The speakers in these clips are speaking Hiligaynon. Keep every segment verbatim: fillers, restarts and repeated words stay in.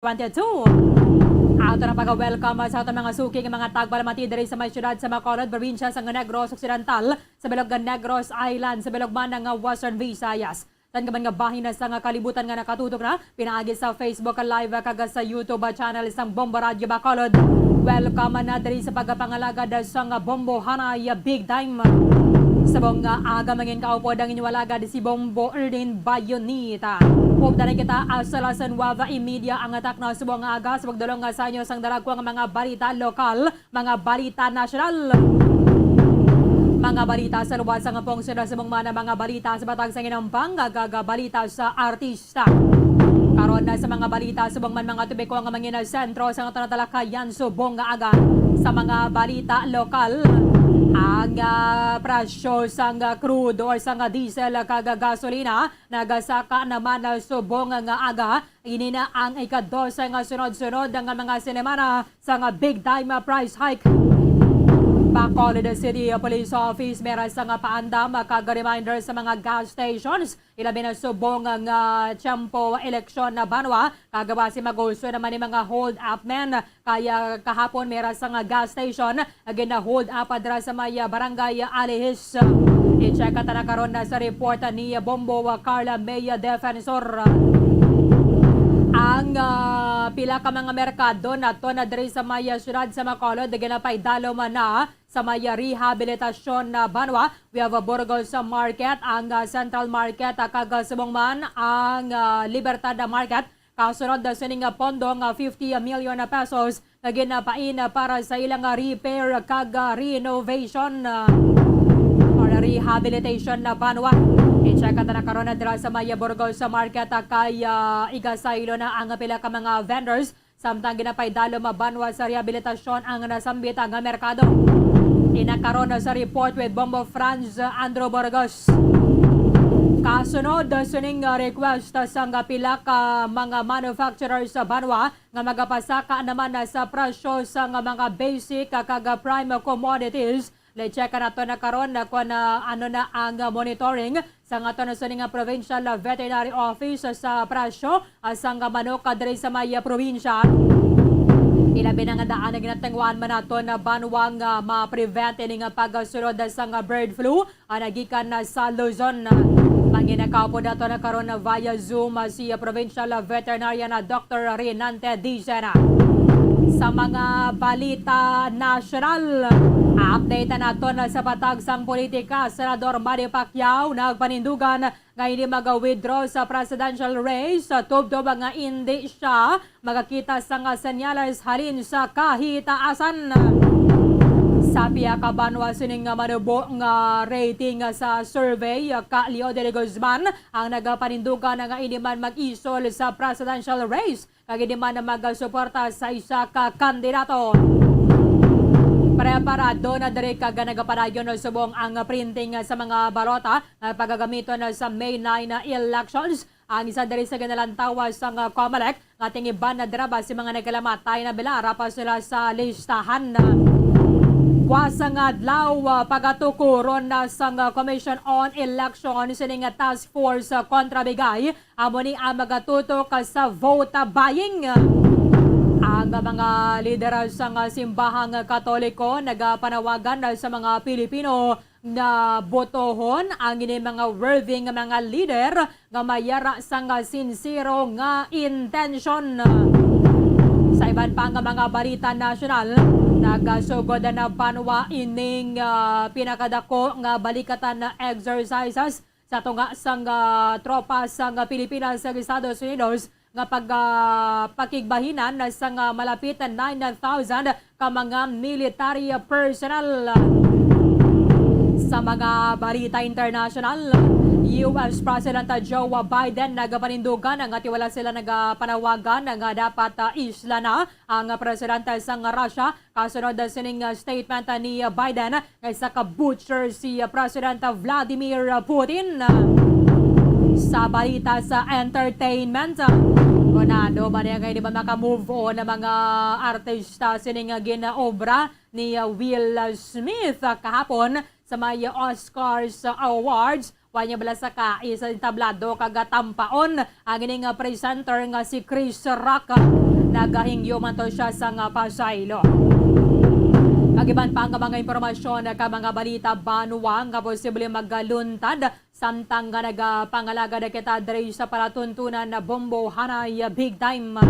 twenty-two. Ato na pag-welcome sa aton mga suki nga mga tagpalamati diri sa may siyudad sa Bacolod, probinsya sa Negros Occidental, sa bilog nga Negros Island, sa bilog man nga Western Visayas. Tan ka man nga bahin na sa nga kalibutan nga nakatutok na pinaagi sa Facebook Live kag sa YouTube channel sang Bombo Radyo Bacolod. Welcome na diri sa pagpangalagad sang Bombo Hanay Big Time. Subong nga aga, mangin kaupod ang inyo alagad si Bombo Erdin Bayonita. Updanan kita, ah, sa alas nuwebe y media ang atak na subong nga aga sa pagdulong nga sa inyo sang dalagko nga mga balita lokal, mga balita nasyonal, mga balita sa luwas sang pungsod, sa mga mga balita sa Bataan sang Inampang, kag balita sa artista. Karon na sa mga balita, subong man mga tubiko nga mangin sentro sa aton talakayan subong nga aga. Sa mga balita lokal, ang, ah, presyo sang crude or sang diesel kag gasolina nagasaka naman subong nga aga. Ini na ang ikadose nga sunod-sunod nga mga semana sang big time price hike. Bacolod City Police Office, may ra sang paandam kag reminder sa mga gas stations, ilabi na subong nga tiyempo eleksyon na banwa, kag basi mag-uso naman ni mga hold up men. Kaya kahapon, may ra sang gas station nga gina-hold up dira sa may, ah, Barangay Alihis. I-check ta na karon na sa report ni Bombo, ah, Carla May Defensor. Ang, ah, pila ka mga merkado nato na diri sa may, ah, siyudad sa Bacolod, ginapaydalom na sa may, ah, rehabilitasyon na banwa. We have a Burgos Market, ang, ah, Central Market, ah, kag, ah, subong man ang, ah, Libertad Market. Kasunod na sining pondo nga fifty million pesos nga ginapain para sa ilang repair kag renovation, ah, or rehabilitation na banwa. I-check ta na karon na dira sa may Burgos Market, ah, kay, ah, igasaylo na ang pila ka mga vendors, samtang ginapaydalom banwa sa rehabilitasyon ang nasambit nga merkado. Ina karon sa report with Bombo Franz Andrew Burgos. Kasunod sining request sang pila ka mga manufacturers sa banwa nga magapasaka naman sa presyo sang mga basic kag prime commodities. Let's check nato na karon na kung, ah, ano na ang monitoring sang aton sining Provincial Veterinary Office sa presyo, ah, sang manok, ah, diri sa may, ah, probinsya. Ilabi na nga daan nga ginatingwaan man nato na banwa nga ma-prevent ini nga pagsulod sang bird flu, ah, nagikan na sa Luzon. Manginakaupod nato na karon na via Zoom, ah, si, ah, Provincial Veterinarian, ah, Doctor Renante Dicena. Sa mga balita nasyonal, update nato na sa patag sang politika, Senador Manny Pacquiao nagpanindugan nga hindi mag-withdraw sa presidential race, tubtob nga hindi siya magakita sang senyales halin sa kahitaasan. Sa pihak sa banwa sining manubo nga rating sa survey, ka Leo de Guzman ang nagapanindugan nga hindi man mag-isol sa presidential race kag hindi man magsuporta sa isa ka kandidato. Preparado na diri kag nagapadayon subong ang printing sa mga balota nga pagagamiton sa May nine elections. Ang isa diri sa ginalantawa sang Comelec nga tingiban na dira ba si mga nagkalamatay na bilara pa sila sa listahan. Buwas nga adlaw, ah, pagatukuron na sang Commission on Election sining task force, ah, kontra bigay. Amo ni ang magatutok sa vote buying. Ang mga lider sang simbahang Katoliko nagapanawagan sa mga Pilipino nga botohon ang ini mga worthy nga mga lider nga may yara sang sinsero nga intensyon. Sa iban pa nga mga balita nasyonal, nagasugod na banwa ining, ah, pinakadako nga balikatan na exercises sa tunga sang, ah, tropa sang Pilipinas sa Estados Unidos nga pag, ah, pakigbahinan sang, ah, malapit na nine thousand ka mga military personnel. Sa mga balita international, U S President Joe Biden nagapanindugan nga tiwala sila nagapanawagan nga dapat, ah, isla na ang presidente sang Russia. Kasunod sining, ah, statement ni Biden, nga isa ka butcher si President Vladimir Putin. Sa balita sa entertainment, kunano man nga hindi man maka-move on ang mga artista sining ginaobra ni Will Smith kahapon sa may Oscars Awards. Wa niya bala sa kai sa entablado kag tampaon ang ining, ah, presenter nga si Chris Rock. Nagahingyo man to siya sa nga pasaylo. Kag iban pa nga mga impormasyon ka mga balita banwa nga posible magaluntad samtang nga nagapangalagad kita diri sa palatuntunan na Bombo Hanay Big Time.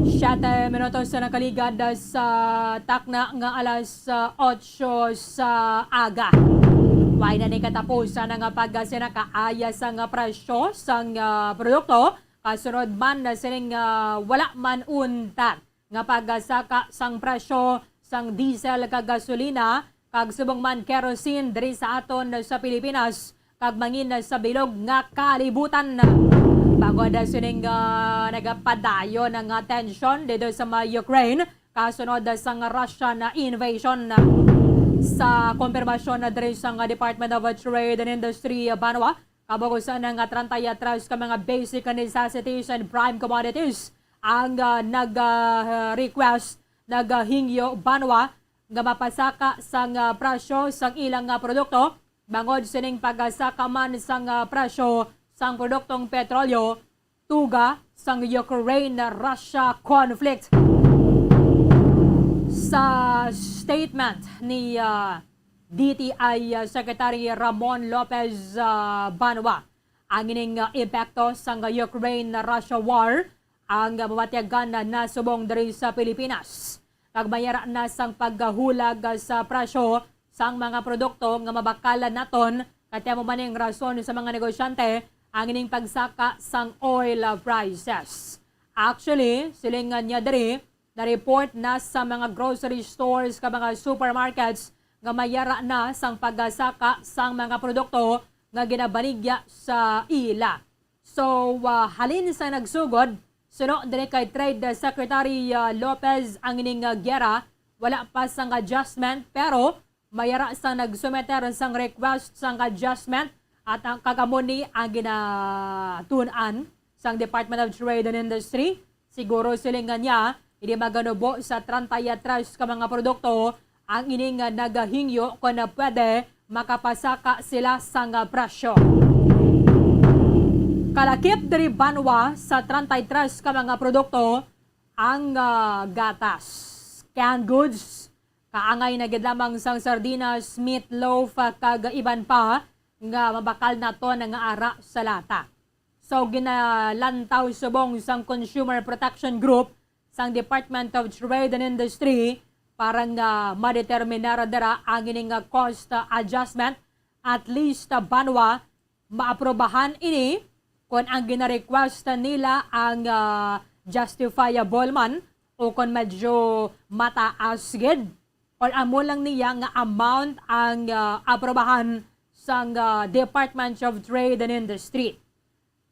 Siyete minutos na nakaligad sa takna nga alas, ah, otso sa aga. Way na ni katapusan nga pagsinakaaya sang presyo sang, ah, produkto, kasunod man na sining, ah, wala man untat nga pagsaka sang presyo sang diesel kag gasolina, kag subong man kerosene diri sa aton sa Pilipinas, kag mangin sa bilog nga kalibutan. Bangod sining, ah, nagapadayon nga tensyon dito sa may Ukraine, kasunod sang Russian invasion. Sa kumpirmasyon na diri sang Department of Trade and Industry banwa, kabukusan nga treinta y tres ka mga basic necessities and prime commodities ang, ah, nag, ah, request, naghingyo banwa nga mapasaka sang, ah, presyo sang ilang, ah, produkto, bangod sining pagasaka man sang, ah, presyo sang produktong petrolyo, tuga sang Ukraine-Russia conflict. Sa statement ni, ah, D T I Secretary Ramon Lopez, ah, Banwa, ang ining, ah, epekto sang Ukraine-Russia war ang, ah, mabatyagan na nasubong diri sa Pilipinas. Kag mayara na sang pagkahulag, ah, sa presyo sang mga produkto nga mabakal naton, kay amo man ning rason sa mga negosyante ang ining pagsaka sang oil, ah, prices. Actually, siling nga niya diri, na-report na sa mga grocery stores kag mga supermarkets nga mayara na sang pagasaka sang mga produkto nga ginabaligya sa ila. So, ah, halin sa nagsugod, suno diri kay Trade Secretary, ah, Lopez, ang ining, ah, giyera, wala pa sang adjustment, pero mayara sang nagsumeter sang request sang adjustment at ang kag amo ni ang ginatun-an sang Department of Trade and Industry. Siguro siling nga niya, hindi maganubo sa treinta y tres ka mga produkto ang ining nagahingyo kon pwede makapasaka sila sang presyo. Kalakip diri banwa sa treinta y tres ka mga produkto ang, ah, gatas, canned goods, kaangay na gid lamang sang sardinas, meatloaf, ah, kag iban pa nga mabakal naton nga ara sa lata. So, ginalantaw subong sang Consumer Protection Group sang Department of Trade and Industry para nga madeterminar dira ang ining, ah, cost, ah, adjustment, at least, ah, banwa, maaprobahan ini kon ang gina-request nila ang, ah, justifiable man o kon medyo mataas gid or amo lang niya nga amount ang, ah, aprobahan sang, ah, Department of Trade and Industry.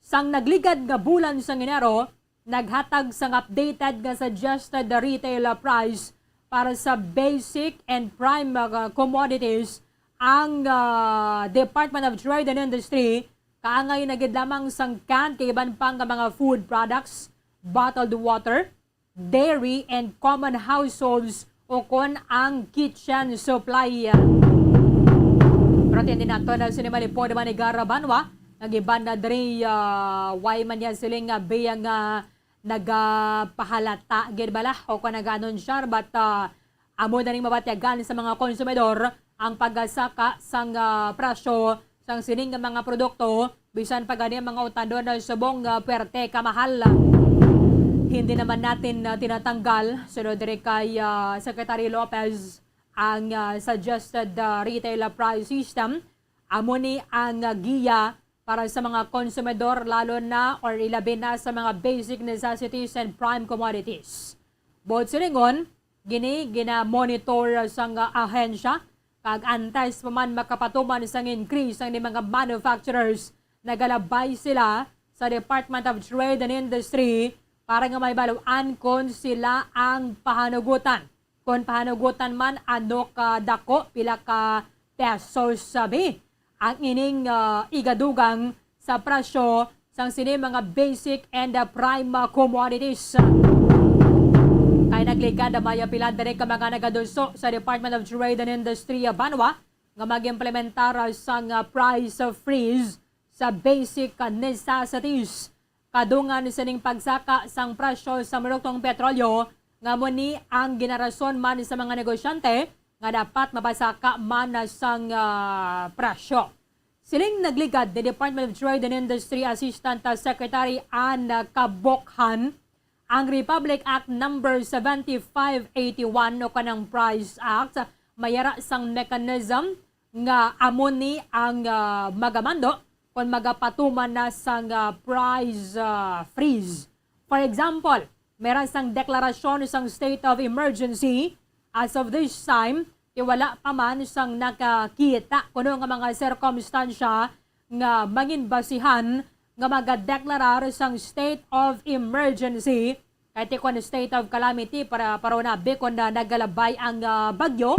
Sang nagligad nga bulan sang Enero, naghatag sang updated nga suggested retail price para sa basic and prime, ah, commodities ang, ah, Department of Trade and Industry, kaangay na gid lamang sang canned kag iban pa nga mga food products, bottled water, dairy, and common households o kon ang kitchen supply. Pero tindi naton na sini malipod man ni Garabanwa, ang iban na diri, ah, way man niya siling nga biya nga nagapahalata gid bala o kon nag-anunsyar, but, ah, amo na ning mabatyagan sa mga konsumidor ang pagasaka sang, ah, presyo sang sining nga mga produkto, bisan pa gani ang mga utandon na subong nga puwerte kamahal. Hindi naman natin, ah, tinatanggal, sunod diri kay, ah, Secretary Lopez, ang, ah, suggested, ah, retail price system. Amo ni ang, ah, giya para sa mga konsumidor, lalo na or ilabi na sa mga basic necessities and prime commodities. Buot silingon, gini gina-monitor sang ahensya, kag antes pa man makapatuman sang increase ang mga manufacturers, nagalabay sila sa Department of Trade and Industry para nga mahibaluan kon sila ang pahanugutan. Kon pahanugutan man, ano ka dako, pila ka pesos, sabi, ang ining, ah, igadugang sa presyo sang sini mga basic and, ah, prime, ah, commodities. Kay nagligad ang maya pila diri ka mga nagaduso sa Department of Trade and Industry, ah, banwa, nga mag-implementar sang, ah, price freeze sa basic necessities. Kadungan sining pagsaka sang presyo sa produktong petrolyo, nga amo ni ang ginarason man sa mga negosyante nga dapat mapasaka man sang, ah, presyo. Siling nagligad ni Department of Trade and Industry Assistant Secretary Ann Kabokhan, ang Republic Act Number seventy-five eighty-one o kanang Price Act mayara sang mechanism nga amo ni ang, ah, magamando kon magapatuman na sang, ah, price, ah, freeze. For example, meron sang deklarasyon sang state of emergency. As of this time, ti wala pa man sang nakakita kuno nga mga sirkumstansya nga mangin basihan nga magadeklarar sang state of emergency, kay ti kon state of calamity para, para unabi kon na nagalabay ang, ah, bagyo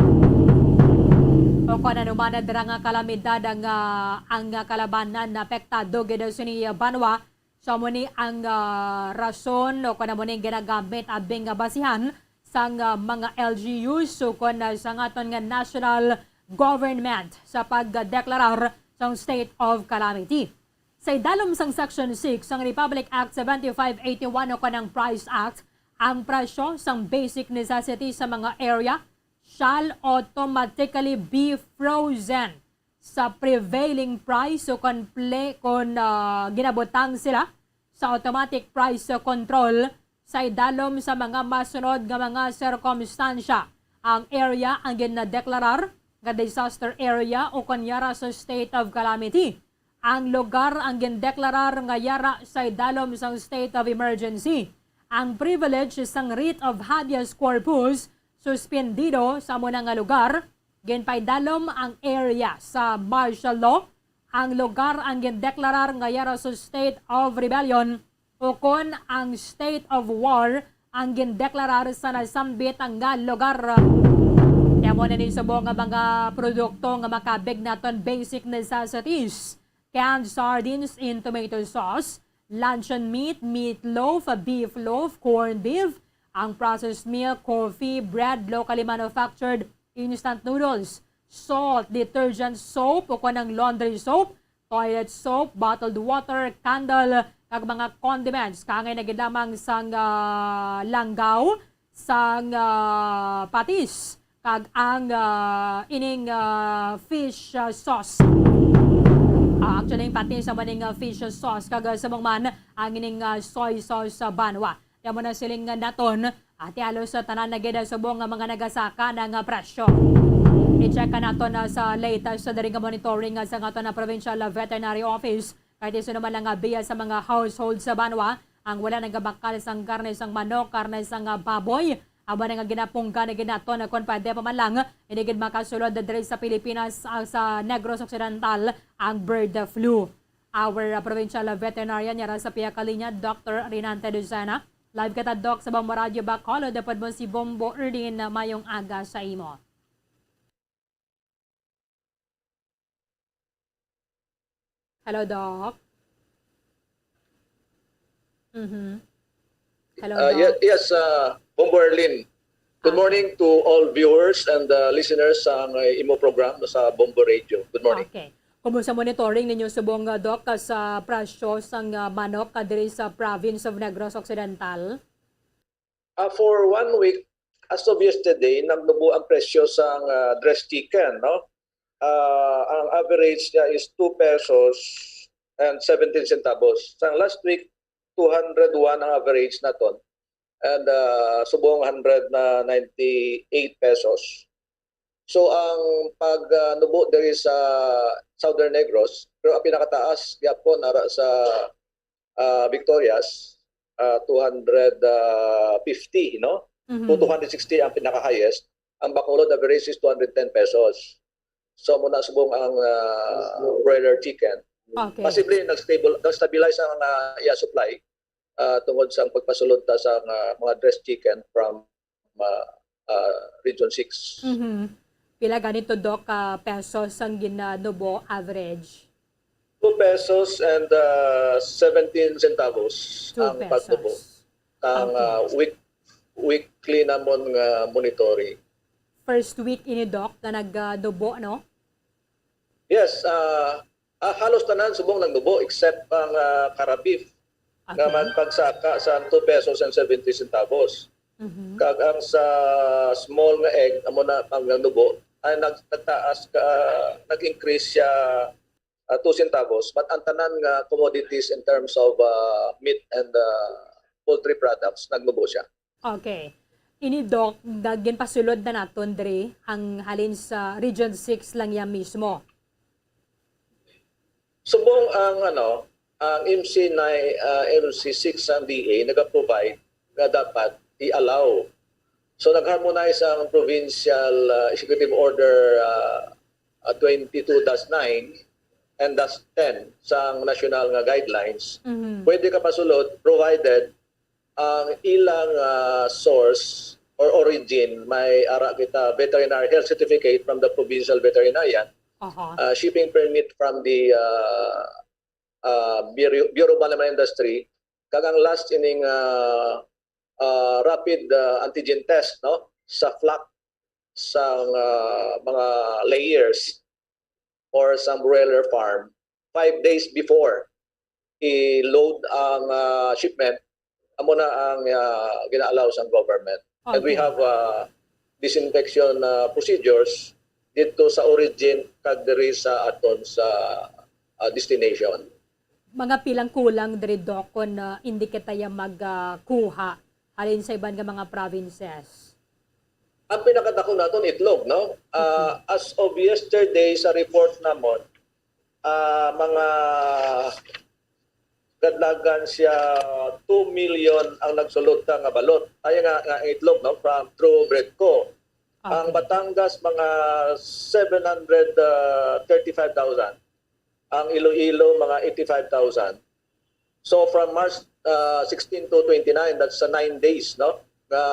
o kon ano man na dira nga kalamidad ang, ah, ang, ah, kalabanan na apektado gid sini, ah, banwa. So, amo ni ang, ah, rason o kon amo ni ang ginagamit abing nga basihan sang, ah, mga L G Us o kon, ah, sang aton nga national government sa pagdeklarar sang state of calamity. Sa idalom sang Section six sang Republic Act seventy-five eighty-one o kanang Price Act, ang presyo sang basic necessity sa mga area shall automatically be frozen sa prevailing price o kon ple-, kon, ah, ginabutang sila sa automatic price control sa idalom sa mga masunod nga mga sirkumstansya. Ang area ang ginadeklarar nga disaster area o kon yara sa state of calamity. Ang lugar ang gindeklarar nga yara sa idalom sang state of emergency. Ang privilege sang writ of habeas corpus suspendido sa amo na nga lugar. Ginpaidalom ang area sa martial law. Ang lugar ang gindeklarar nga yara sa state of rebellion, ukon ang state of war ang gindeklarar sa nasambit nga lugar. Kaya mo na ni subong nga mga produkto nga makabig naton basic necessities. Canned sardines in tomato sauce, luncheon meat, meat loaf, beef loaf, corned beef, ang processed milk, coffee, bread, locally manufactured, instant noodles, salt, detergent soap, o kanang laundry soap, toilet soap, bottled water, candle, kag mga condiments. Kaangay na gid lamang sang, ah, langgaw, sang, ah, patis, kag ang, ah, ining, ah, fish, ah, sauce. Ah, actually, ang patis sa maning, ah, fish sauce, kag, ah, subong man ang ining, ah, soy sauce sa banwa. Kaya mo na siling nga naton, ati halos sa tanan na gid subong nga mga nagasaka na nga presyo. I-check ka naton na sa latest sa diri nga monitoring nga sa aton na Provincial Veterinary Office. Kay ti sino man lang nga biya sa mga household sa banwa ang wala nagabakal sang karne sang manok, karne sang, ah, baboy, amo na nga ginapungga na gid naton kon pwede pa man lang, hindi gid makasulod diri sa Pilipinas, ah, sa Negros Occidental ang bird flu. Our, uh, provincial veterinarian yara sa pihak kalinya, Doctor Rinante Lucena. Live kita, Doc, sa Bombo Radyo Bacolod. Dapat mo si Bombo Rin, mayong aga sa imo. Hello, Doc. Mm-hmm. Hello, Uh, Doc. ye-, yes, uh, Bombo Arlene. Good Okay. morning to all viewers and, uh, listeners sa, uh, imo program sa Bombo Radio. Good morning. Okay. Kumusta monitoring ninyo subong, uh, Doc, uh, sa presyo sang, uh, manok, uh, diri sa province of Negros Occidental? Uh, for one week, as of yesterday, nagnubo ang presyo sang, uh, dressed chicken, no? Uh, ang average niya is two pesos and seventeen centavos. Sang last week, two hundred one ang average naton. And, uh, subong hundred na ninety-eight pesos. So, ang pag, uh, nubo diri sa Southern Negros, pero ang pinakataas gyapon ara sa, uh, Victorias, uh, two hundred fifty, no? Mhm. To two hundred sixty ang pinaka-highest. Ang Bacolod average is two hundred ten pesos. So, muna subong ang, uh, broiler chicken. Okay. Possibly, nag-stable, nag-stabilize ang, uh, iya supply, uh, tungod sa pagpasulod ta sa, uh, mga dressed chicken from, uh, uh, Region six. Mhm. Pila ganito, Doc, ka pesos ang ginanubo average? Two pesos and, uh, seventeen centavos Two ang pagnubo. pesos. Ang, Okay. uh, week-, weekly namon nga monitoring. First week ini, Doc, na nagnubo, no? Yes, ah, ah, halos tanan subong nagnubo except ang, ah, Carabif nga Okay. magpagsaka sa two pesos and seventy centavos. Mhm. Kag ang sa small nga egg, amo na ang nagnubo, ay nag-, nagtaas ka, nag-increase siya, ah, two centavos, but ang tanan nga commodities in terms of, ah, meat and, ah, poultry products, nagnubo siya. Okay. Ini, Doc, da-, ginpasulod na naton diri ang halin sa Region six lang iya mismo. Subong ang, ano, ang M C nine, ah, M C six sang D A naga-provide nga dapat i-allow. So, nag-harmonize ang Provincial, ah, Executive Order, ah, ah, twenty-two dash nine and dash ten sang national nga guidelines. Mhm. Pwede ka pasulod provided ang ilang, ah, source or origin, may ara kita veterinary health certificate from the provincial veterinarian, Aha. ah, shipping permit from the, ah, ah, Bureau, Bureau of Animal Industry, kag ang last ining, ah, ah, rapid, ah, antigen test, no, sa flock sang, ah, mga layers or sa broiler farm five days before i-load ang, ah, shipment, amo na ang, ah, gina-allow sang government. And we Okay. have, ah, disinfection, ah, procedures dito sa origin kag diri sa aton sa, ah, destination. Mga pilang kulang diri, Doc, kon, ah, indi kita ya mag, ah, kuha halin sa iban nga mga provinces? Ang pinakadako naton itlog, no? Ah, Mhm. As of yesterday sa report namon, ah, mga kadlagan siya two million ang nagsulod ta nga balot. Ay nga, nga itlog, no? From through Breadco. Ang Okay. Batangas, mga seven hundred thirty-five thousand. Ang Iloilo, mga eighty-five thousand. So, from March, uh, sixteen to twenty-nine, that's a nine days, no? Nga,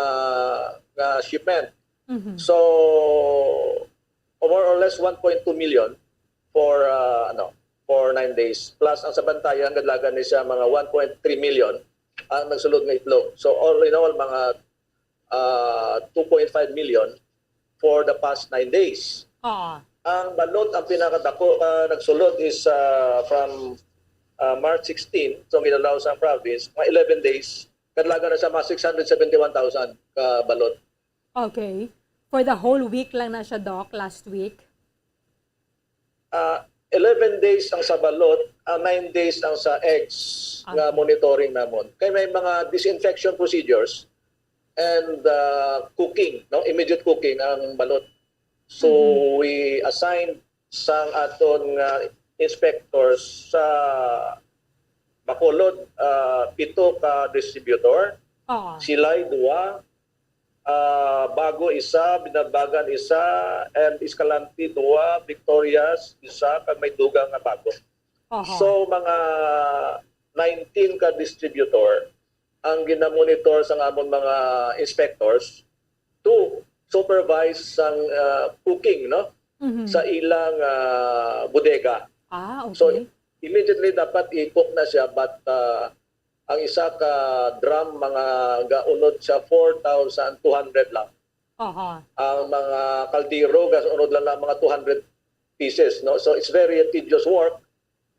nga shipment. Mhm. So, more or less one point two million for, uh, ano, for nine days. Plus, ang sa Bantayan, kadlagan ni siya mga one point three million ang nagsulod nga itlog. So, all in all, mga, uh, two point five million for the past nine days. Oo. Ang balot, ang pinakadako, uh, nagsulod is, uh, from, uh, March sixteen, so ginalaw sa province, mga eleven days, kadlagan na sa mga six hundred seventy-one thousand ka balot. Okay. For the whole week lang na siya, Doc, last week? Ah, eleven days ang sa balot, ah, nine days ang sa eggs nga Okay. monitoring namon. Kay may mga disinfection procedures and, ah, cooking, no? Immediate cooking ang balot. So, Mhm. we assigned sang aton nga inspectors sa Bacolod, ah, pito ka distributor, Oo. Silay, duwa, ah, Bago, isa, Binalbagan, isa, and Escalante, duwa, Victorias, isa, kag may dugang nga Bago. Aha. So, mga nineteen ka distributor ang ginamonitor sang amon mga inspectors to supervise sang, ah, cooking, no? Mhm. Sa ilang, ah, bodega. Ah, So, okay. immediately dapat i-cook na siya, but, ah, ang isa ka drum, mga gaunod siya four thousand two hundred lang. Aha. Ang mga kaldero, gaunod lang na mga two hundred pieces, no? So, it's very tedious work,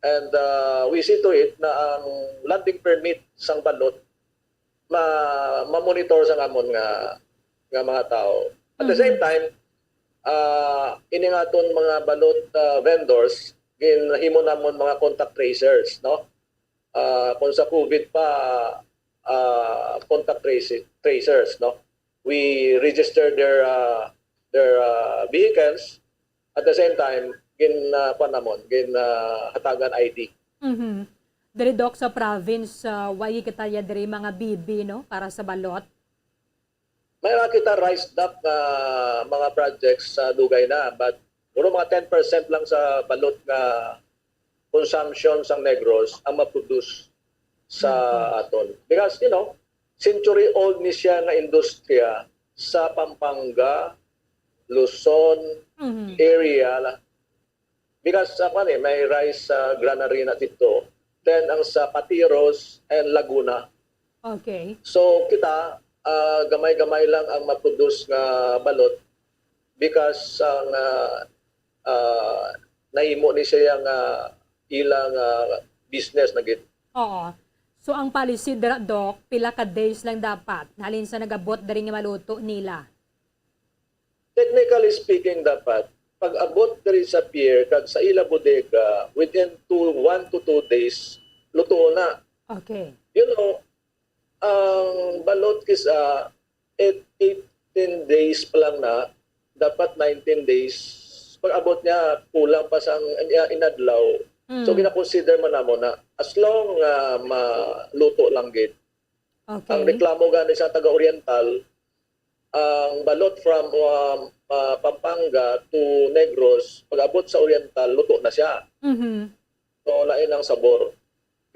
and, uh, we see to it na ang landing permit sang balot ma-, ma-monitor sang amon nga, nga mga tao. At the Mhm. same time, ah, ini nga aton mga balot, ah, vendors, ginhimo namon mga contact tracers, no? Ah, kung sa COVID pa, ah, contact trace-, tracers, no? We register their, ah, their, ah, vehicles. At the same time, gin, ah, kuwan namon, gin, ah, hatagan I D. Mhm. Diri, Doc, sa province, ah, way kita ya diri mga bibi, no, para sa balot? May mga kita rice duck nga mga projects sa dugay na, but siguro mga ten percent lang sa balot nga consumption sang Negros ang ma-produce sa Okay. aton. Because, you know, century old ni siya nga industriya sa Pampanga, Luzon Mhm. area. Because sa, kuwan eh, may rice, ah, granary na dito. Then ang sa Patiros and Laguna. Okay. So kita, ah, gamay-gamay lang ang ma-produce nga balot because ang, ah, ah, nahimo ni siya nga ilang ah, business na gid. Oo. So ang policy dira, Doc, pila ka days lang dapat halin sa nagabot diri nga maluto nila? Technically speaking, dapat pag-abot diri sa pier kag sa ila bodega, within two, one to two days, luto na. Okay. You know, ang balot kis-a, eight, eighteen days pa lang na, dapat nineteen days. Pag-abot niya, kulang pa sang uh, inadlaw. So, Mm. gina-consider man namo na as long nga maluto lang gid. Ang Okay. reklamo gani sa taga-Oriental, ang balot from um, uh, Pampanga to Negros, pag-abot sa Oriental, luto na siya. Mhm. So, lain ang sabor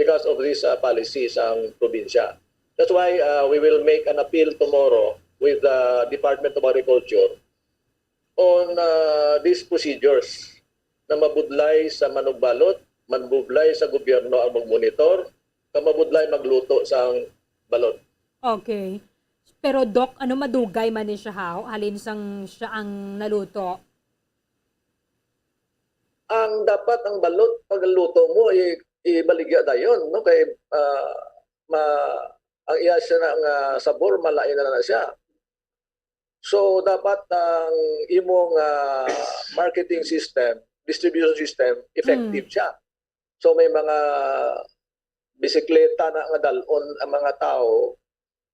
because of this uh, policy sang probinsya. That's why uh, we will make an appeal tomorrow with the Department of Agriculture on uh, these procedures na mabudlay sa manugbalot, mabudlay sa gobyerno ang magmonitor, kag mabudlay magluto sang balot. Okay. Pero Doc, ano, madugay man ni siya, ha? Halin sang siya ang naluto. Ang dapat ang balot pagluto mo i ibaligya dayon, no, kay ah, ma ang iya siya na nga sabor malain na na siya. So dapat ang imong ah, marketing system, distribution system effective siya. So may mga bisikleta na nga dal-on ang mga tao.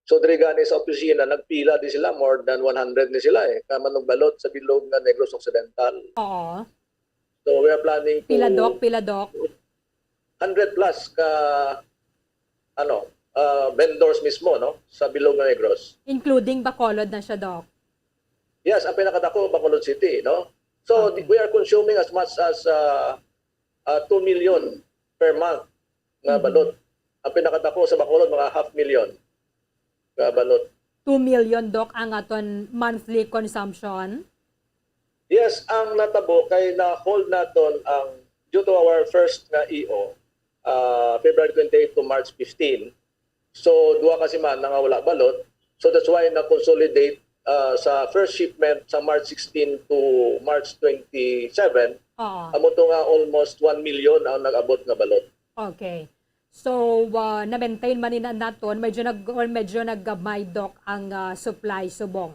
So diri gani sa opisina nagpila di sila, more than one hundred ni sila eh, ka manugbalot sa bilog nga Negros Occidental. Oo. So we are planning to Pila, Doc? Pila, Doc? hundred plus ka ano, ah, vendors mismo, no, sa bilog nga Negros. Including Bacolod na siya, Doc. Yes, ang pinakadako Bacolod City, no. So Okay. we are consuming as much as uh, uh, two million per month nga Mhm. balot. Ang pinakadako sa Bacolod mga half million nga balot. Two million, Doc, ang aton monthly consumption. Yes, ang natabo kay na-hold naton ang due to our first nga E O, ah, February twenty-eight to March fifteen. So duha ka semana nga wala balot. So that's why na-consolidate ah, sa first shipment sa March sixteen to March twenty-seven, Oo. Amo to nga almost one million ang nag-abot nga balot. Okay. So, uh, na-maintain man ni na naton, medyo nag or medyo naggamay, Doc, ang uh, supply subong.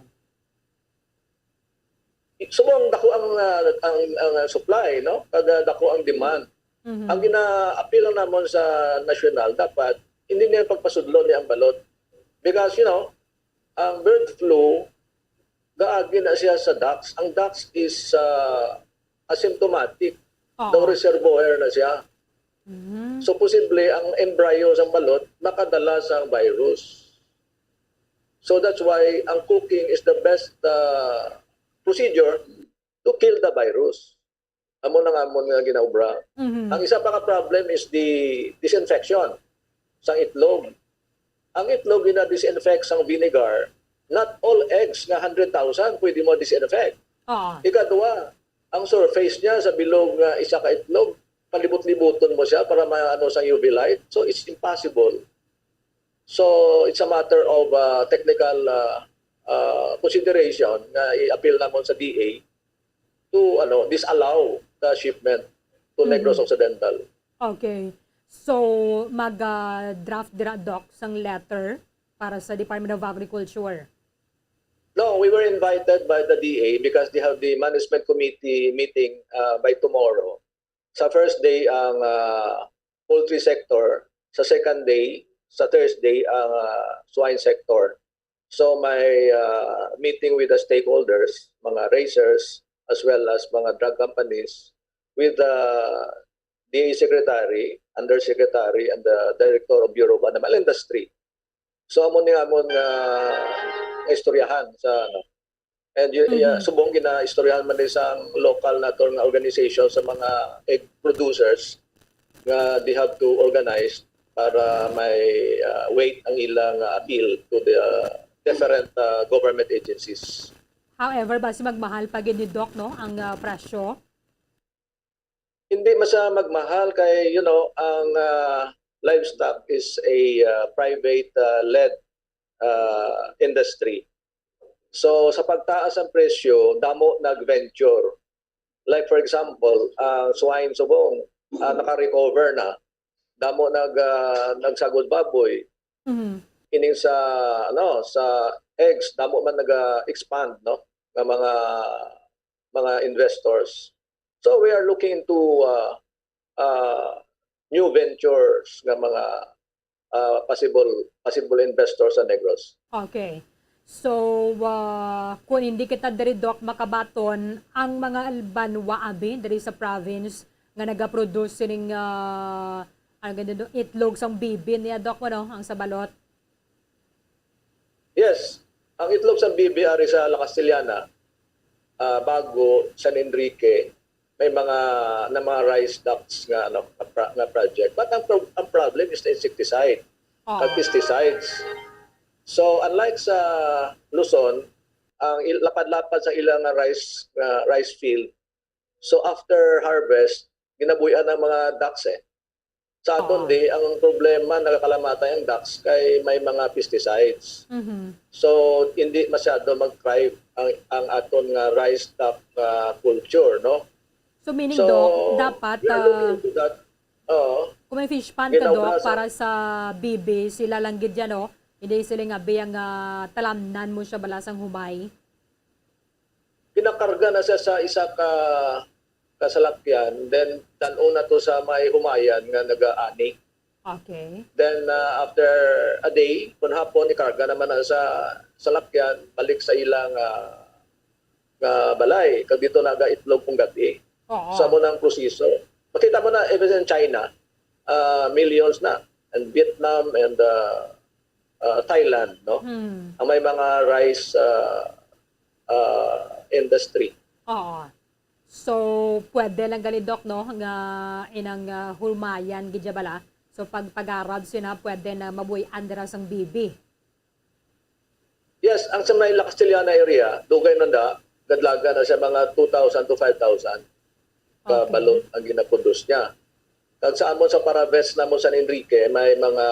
Subong dako ang uh, ang, ang uh, supply, no? Kada dako ang demand. Mhm. Ang gina-appeal lang namon sa national, dapat hindi niya pagpasudlo ni ang balot. Because, you know, ang bird flu, gaagi na siya sa ducks. Ang ducks is uh, asymptomatic. Oo. No reservoir na siya. Mhm. So posible ang embryo sa balot makadala sa virus. So that's why ang cooking is the best uh, procedure to kill the virus. Amo na nga amon nga ginaobra. Mhm. Ang isa pa ka problem is the disinfection sang itlog. Ang itlog gina-disinfect sang vinegar. Not all eggs nga hundred thousand pwede mo disinfect. Oo. Ikadua, ang surface niya sa bilog nga isa ka itlog, palibot-libuton mo siya para maano sa U V light. So it's impossible. So it's a matter of uh, technical uh, uh, consideration nga i-appeal namon sa D A to ano disallow the shipment to Negros Mhm. Occidental. Okay. So, mag-draft dira, Doc, sang letter para sa Department of Agriculture. No, we were invited by the D A because they have the management committee meeting uh, by tomorrow. Sa first day ang uh, poultry sector, sa second day, sa Thursday ang uh, swine sector. So may uh, meeting with the stakeholders, mga raisers, as well as mga drug companies with the D A secretary, undersecretary, and the director of Bureau of Animal Industry. So amo ni amon nga istoryahan sa ano. And y- Mhm. yeah, subong ginaistoryahan man ni sang local nato nga organization sa mga egg producers nga they have to organize para may uh, weight ang ilang uh, appeal to the uh, different uh, government agencies. However, basi magmahal pa gid ni, Doc, no, ang uh, presyo. Hindi man siya magmahal kay you know ang uh, livestock is a uh, private uh, led uh, industry. So sa pagtaas ang presyo, damo nag-venture. Like for example, ang swine subong, ah, naka-recover na. Damo nag, ah, nagsagod baboy. Mhm. Ining sa, ano, sa eggs, damo man naga-expand, no, nga mga, mga investors. So we are looking into, ah, ah, new ventures nga mga, ah, possible, possible investors sa Negros. Okay. So, ah, kung hindi kita diri, Doc, makabaton, ang mga banwa abi diri sa province nga nagaproduce sining, ah, ano gani do, itlog sang bibi niya, Doc, ano, ang sa balot? Yes. Ang itlog sang bibi ari sa La Castellana, ah, Bago, San Enrique, may mga, na mga rice ducts nga, ano, nga, pra-, nga project. But ang, pro-, ang problem is the insecticide, Oo. Pag pesticides. So, unlike sa Luzon, ang il-, lapad-lapad sa ilang nga rice, nga rice field, so after harvest, ginabuy-an ang mga ducts eh. Sa aton Oo. di, ang problema, nakakalamatay ang ducts kay may mga pesticides. Mhm. So, hindi masyado mag-thrive ang, ang aton nga rice duct, ah, culture, no? So, meaning, So, Doc, dapat, we are looking ah, into that. Oo. Kung may fish pond ka, Doc, Ginahugasan. para sa bibi, sila lang gid yan, no? Hindi sila nga biyang, ah, talamnan mo siya bala sang humay. Ginakarga na siya sa isa ka, ka salakyan, then dan-on na to sa may humayan nga nagaani. Okay. Then, ah, after a day, kung hapon, ikarga naman na sa salakyan, balik sa ilang, ah, nga balay, kag dito nagaitlog kung gati. Oo. Sa mo nang proseso. Makita mo na, even in China, ah, millions na. And Vietnam and, ah, ah, Thailand, no? Hmm. Ang may mga rice, ah, ah, industry. Oo. So, pwede lang gali, Doc, no, nga inang, ah, humayan gid ya bala. So, pag pag-arab sina, pwede na mabuy-an dira sang bibi. Yes, ang sa may La Castellana area, dugay na na, gadlagan na sa mga two thousand to five thousand ka Okay. balot ang ginaproduce niya. Kag sa amon sa Paravets namon San Enrique, may mga,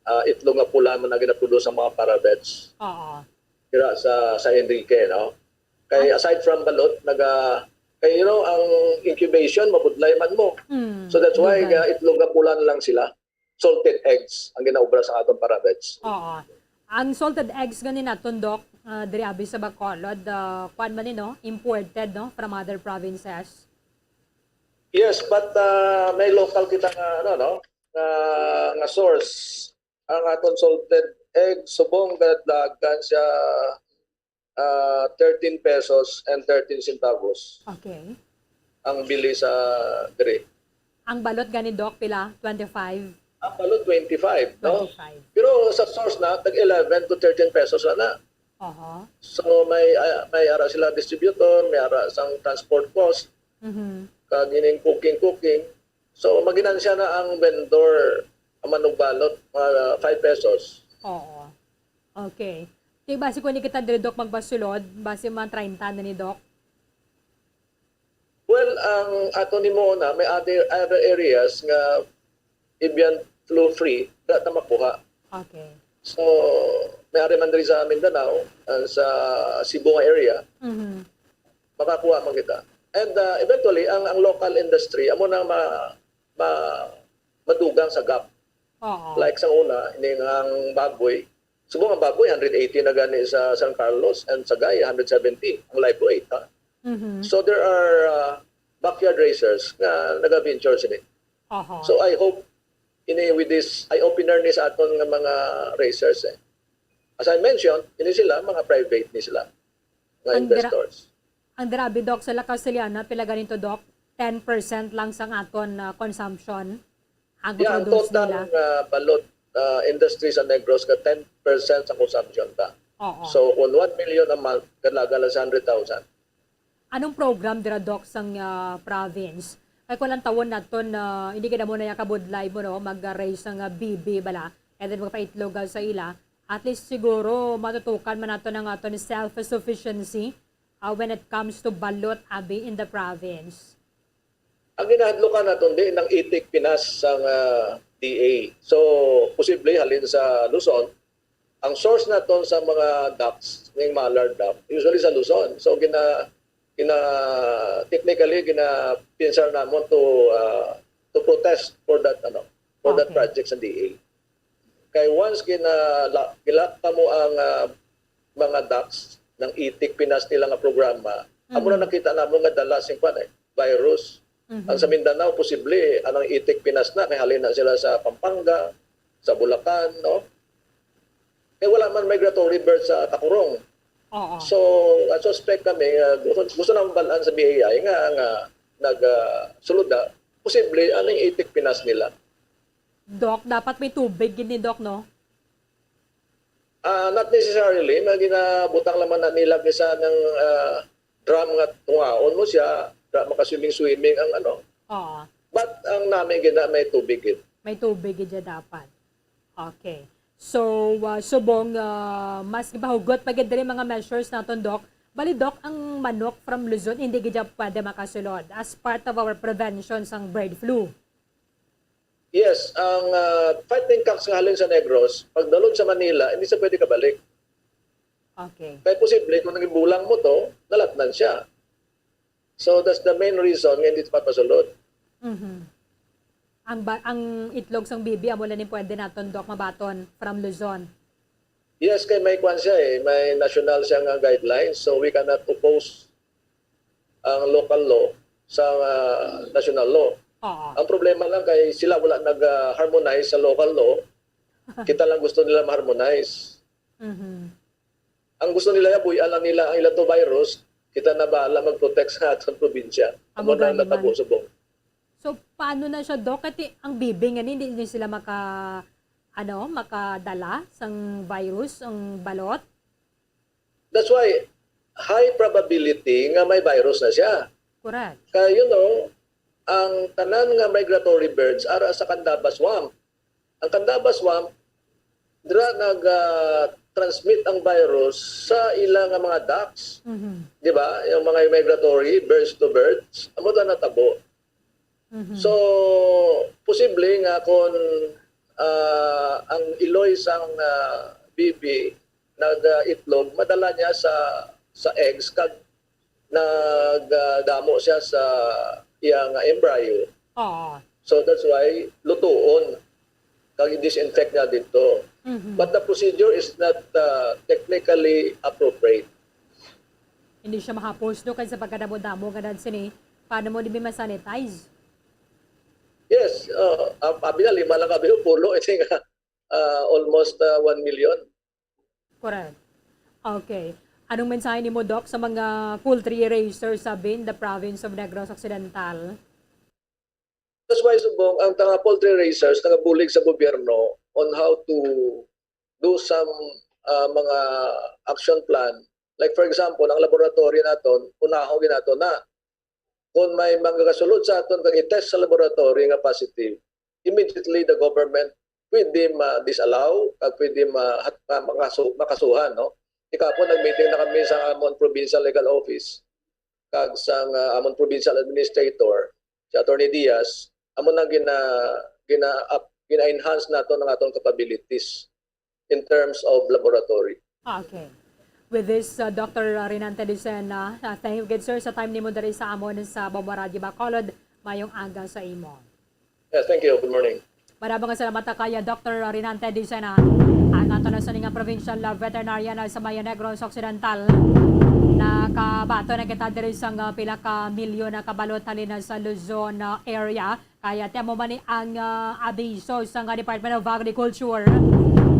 ah, itlog nga pula man ang ginaproduce sa mga Paravets. Oo. Dira sa San Enrique, no? Kay Ah. aside from balot, naga-, kay, you know, ang incubation, mabudlay man mo. Mm, So that's why dugay. ga itlog nga pula na lang sila. Salted eggs ang ginaobra sa aton Paravets. Oo. Ang salted eggs gani naton, Doc, ah, diri abi sa Bacolod, ah, kuwan man ni, no? Imported, no? From other provinces. Yes, but, ah, may local kita nga, ano, no? Nga, nga source. Ang aton salted egg, subong gadlagan siya, ah, thirteen pesos and thirteen centavos Okay. ang bili sa diri. Ang balot gani, Doc, pila? Twenty-five? Ang balot, twenty-five, no? Twenty-five. Pero sa source na, tag eleven to thirteen pesos lang na. Aha. So may, ah, may ara sila distributor, may ara sang transport cost, Mhm. kag ining cooking, cooking. So maginansya na ang vendor, ang manugbalot, mga five pesos. Oo. Okay. Di basi kung di kita diri, Doc, magpasulod, basi mga treinta na ni, Doc. Well, ang ato ni mo na, may other, other areas nga avian flu free, da ta makuha. Okay. So, may ari man diri sa Mindanao, ah, sa Cebu nga area, Mhm. makakuha man kita. And, ah, eventually, ang, ang local industry, amo na ma-, ma-, madugang sa gap. Oo. Like sa una, ining ang baboy, subong ang baboy, hundred eighty na gani sa San Carlos, and Sagay, hundred seventy ang live weight, ha? Mhm. So there are, ah, backyard raisers nga nag-venture sini. Aha. So I hope ini with this eye-opener ni sa aton nga mga raisers, eh. As I mentioned, ini sila, mga private ni sila, nga Ang dra-, investors. ang dira abi, Doc, sa La Castellana, pila ganito, Doc? Ten percent lang sang aton, ah, consumption ang Yeah, ang maproduce total nila. nga balot, ah, industry sa Negros ka ten percent sa consumption ta. Oo. So, kung one million a month, kadlagan lang sa hundred thousand. Anong program dira, Doc, sang, ah, province? Kay kung lang tawon naton na hindi ka na mo na kabudlay mo, no, mag-raise sang, ah, bibi bala, and then magpaitlog ka sa ila, at least siguro matutukan man nato ang aton self-sufficiency, ah, when it comes to balot abi in the province. Ang ginahadlukan naton di nang itik pinas sang, ah, D A. So, posible halin sa Luzon, ang source naton sa mga ducts, ning mallard duct, usually sa Luzon. So, gina-, gina-, technically, ginapinsar namon to, ah, to protest for that, ano, for that Okay. project sa D A. Kay once ginala-, gilak pa mo ang, ah, mga ducts ng itik Pinas nila nga programa, amo na Mhm. nakita namon nga dala sing kwan, eh, virus. Mhm. Ang sa Mindanao, posible, anang itik Pinas na, kay halin na sila sa Pampanga, sa Bulacan, no? Kay wala man migratory bird sa Tacurong. Oo. So, ang suspect kami, ah, gusto, gusto na mabalaan sa B A I nga, nga nag, ah, sulod na, posible, anang itik Pinas nila. Doc, dapat may tubig gid ni, Doc, no? Ah, not necessarily, may ginabutang naman na nila kisa ng, ah, drum nga tungaon mo siya, drum makaswimming-swimming ang ano. Oo. But ang nami gina may tubig gid. May tubig gid siya dapat. Okay. So, ah, subong, ah, mas gipahugot pa gid diri mga measures naton, Doc. Bali, Doc, ang manok from Luzon hindi gid siya pwede makasulod as part of our prevention sang bird flu. Yes, ang, ah, fighting cocks nga halin sa Negros, pagdalon sa Manila, hindi siya pwede kabalik. Okay. Kay posible, kung naging bulang mo to, nalatnan siya. So, that's the main reason nga hindi ito papasulod. Mhm. Ang ba-, ang itlog sang bibi, amo lang ni pwede naton, Doc, mabaton from Luzon. Yes, kay may kwan siya eh, may national siya nga guidelines, so we cannot oppose ang local law sa, ah, national law. Oo. Ang problema lang kay sila wala nag, ah, harmonize sa local law. Kita lang gusto nila ma-harmonize. Mhm. Ang gusto nila, buy-an lang nila ang ila to virus, kita na bahala mag-protect sa aton probinsya. Amo Amo na gani natabo man. Subong. So, paano na siya, Doc? Kati ang bibi nga ni, hindi, hindi sila maka-, ano, makadala sang virus, ang balot? That's why high probability nga may virus na siya. Correct. Kaya, you know, ang tanan nga migratory birds ara sa Candaba Swamp. Ang Candaba Swamp, dira nag, ah, transmit ang virus sa ila nga mga ducks. Mhm. Di ba? Yung mga migratory, birds to birds, amo na natabo. Mhm. So, posible nga kung, ah, ang iloy sang, ah, bibi nag, ah, itlog, madala niya sa, sa eggs kag nag, ah, damo siya sa iya nga embryo. Oo. So, that's why lutuon kag i-disinfect niya dito. Mhm. But the procedure is not, ah, technically appropriate. Hindi siya mahapos, no, kay sa pagkadamo-damo nga dad sini, paano mo dibi ma-sanitize? Yes, uh, ab-, abi na, lima lang abi yung pulo, I think, uh, almost, uh, one million. Correct. Okay. Anong mensahe nimo, Doc, sa mga poultry raisers sa bin the province of Negros Occidental? That's why, subong, ang mga poultry raisers nagabulig sa gobyerno on how to do some, ah, mga action plan. Like, for example, ang laboratory naton, unahon gid naton na. Kung may magakasulod sa aton kag i-test sa laboratory nga positive, immediately the government pwede ma-disallow kag pwede ma-, ma-, makasu-, makasuhan, no? Ikapon, nag-meeting na kami sa amon provincial legal office kag sang, ah, amon provincial administrator, si Attorney Diaz, amo nang gina-, gina-up-, gina-enhance nato ang aton capabilities in terms of laboratory. Okay. With this, uh, Doctor Rinante Dicena, uh, thank you, good sir, sa time nimo diri sa amon sa Bombo Radio Bacolod. Mayong aga sa imo. Yes, thank you. Good morning. Marabang nga salamat ta kay Doctor Rinante Dicena, ang ato na sa nga provincial, uh, veterinarian, uh, sa may Negros Occidental. Nakabaton na kita diri sa, uh, pila ka milyon na kabalot halin na sa Luzon, uh, area. Kaya ti amo man ni ang, ah, abiso sang, ah, Department of Agriculture.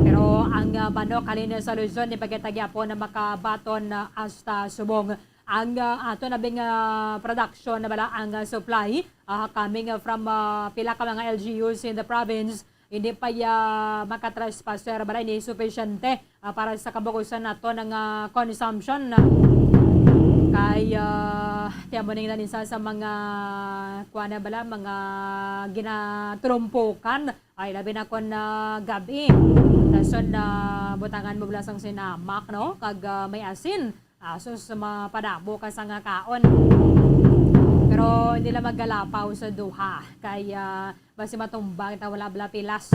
Pero ang, ah, manok halin sa Luzon, di pa kita gyapon na makabaton, ah, hasta subong. Ang, ah, ato na bing, ah, production na bala ang, ah, supply, ah, coming, ah, from, ah, pila ka mga L G Us in the province, hindi pa ya makatraspasser bala ini sufisyente ah, para sa kabukusan nato nga consumption. Kay, ah, ti amo ning isa sa mga, kuan na bala, mga ginaturumpukan, ay, labi na kon, ah, gab-i. Dason, ah, butangan mo bala sang sinamak, no? Kag, ah, may asin. Asus, mapadamo ka sa nga kaon. Pero hindi lang maggalapaw sa duha. Kay, ah, basi matumbang ta wala bala pilas.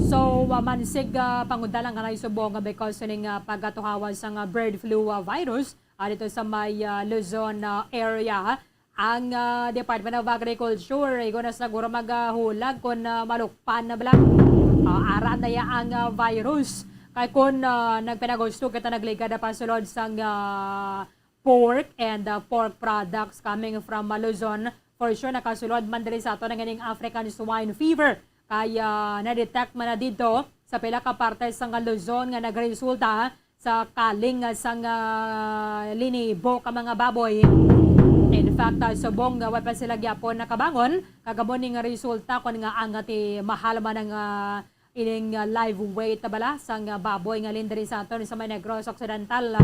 So, ah, mansig, ah, pangudal ang kanay subong nga because sining, ah, pagkatuhawa sang, ah, bird flu, ah, virus, ah, dito sa may, ah, Luzon, ah, area. Ang, ah, Department of Agriculture, igo na siguro maghulag kung, ah, malukpan na bala. Ah, ara na ya ang, ah, virus. Kay kung, ah, nagpinagusto kita nagligad na pasulod sang, ah, pork and, ah, pork products coming from, ah, Luzon, for sure nakasulod man diri sa ato ang ining African swine fever. Kay, ah, na-detect man na dito sa pila ka parte sang Luzon nga nagresulta sa kaling, ah, sang, ah, linibo ka mga baboy. In fact, ah, subong nga wa pa sila gyapon nakabangon, kag amo ning resulta kon nga ang ati mahal man ang, ah, ining, ah, live weight na bala sang, ah, baboy nga lin diri sa aton sa may Negros Occidental.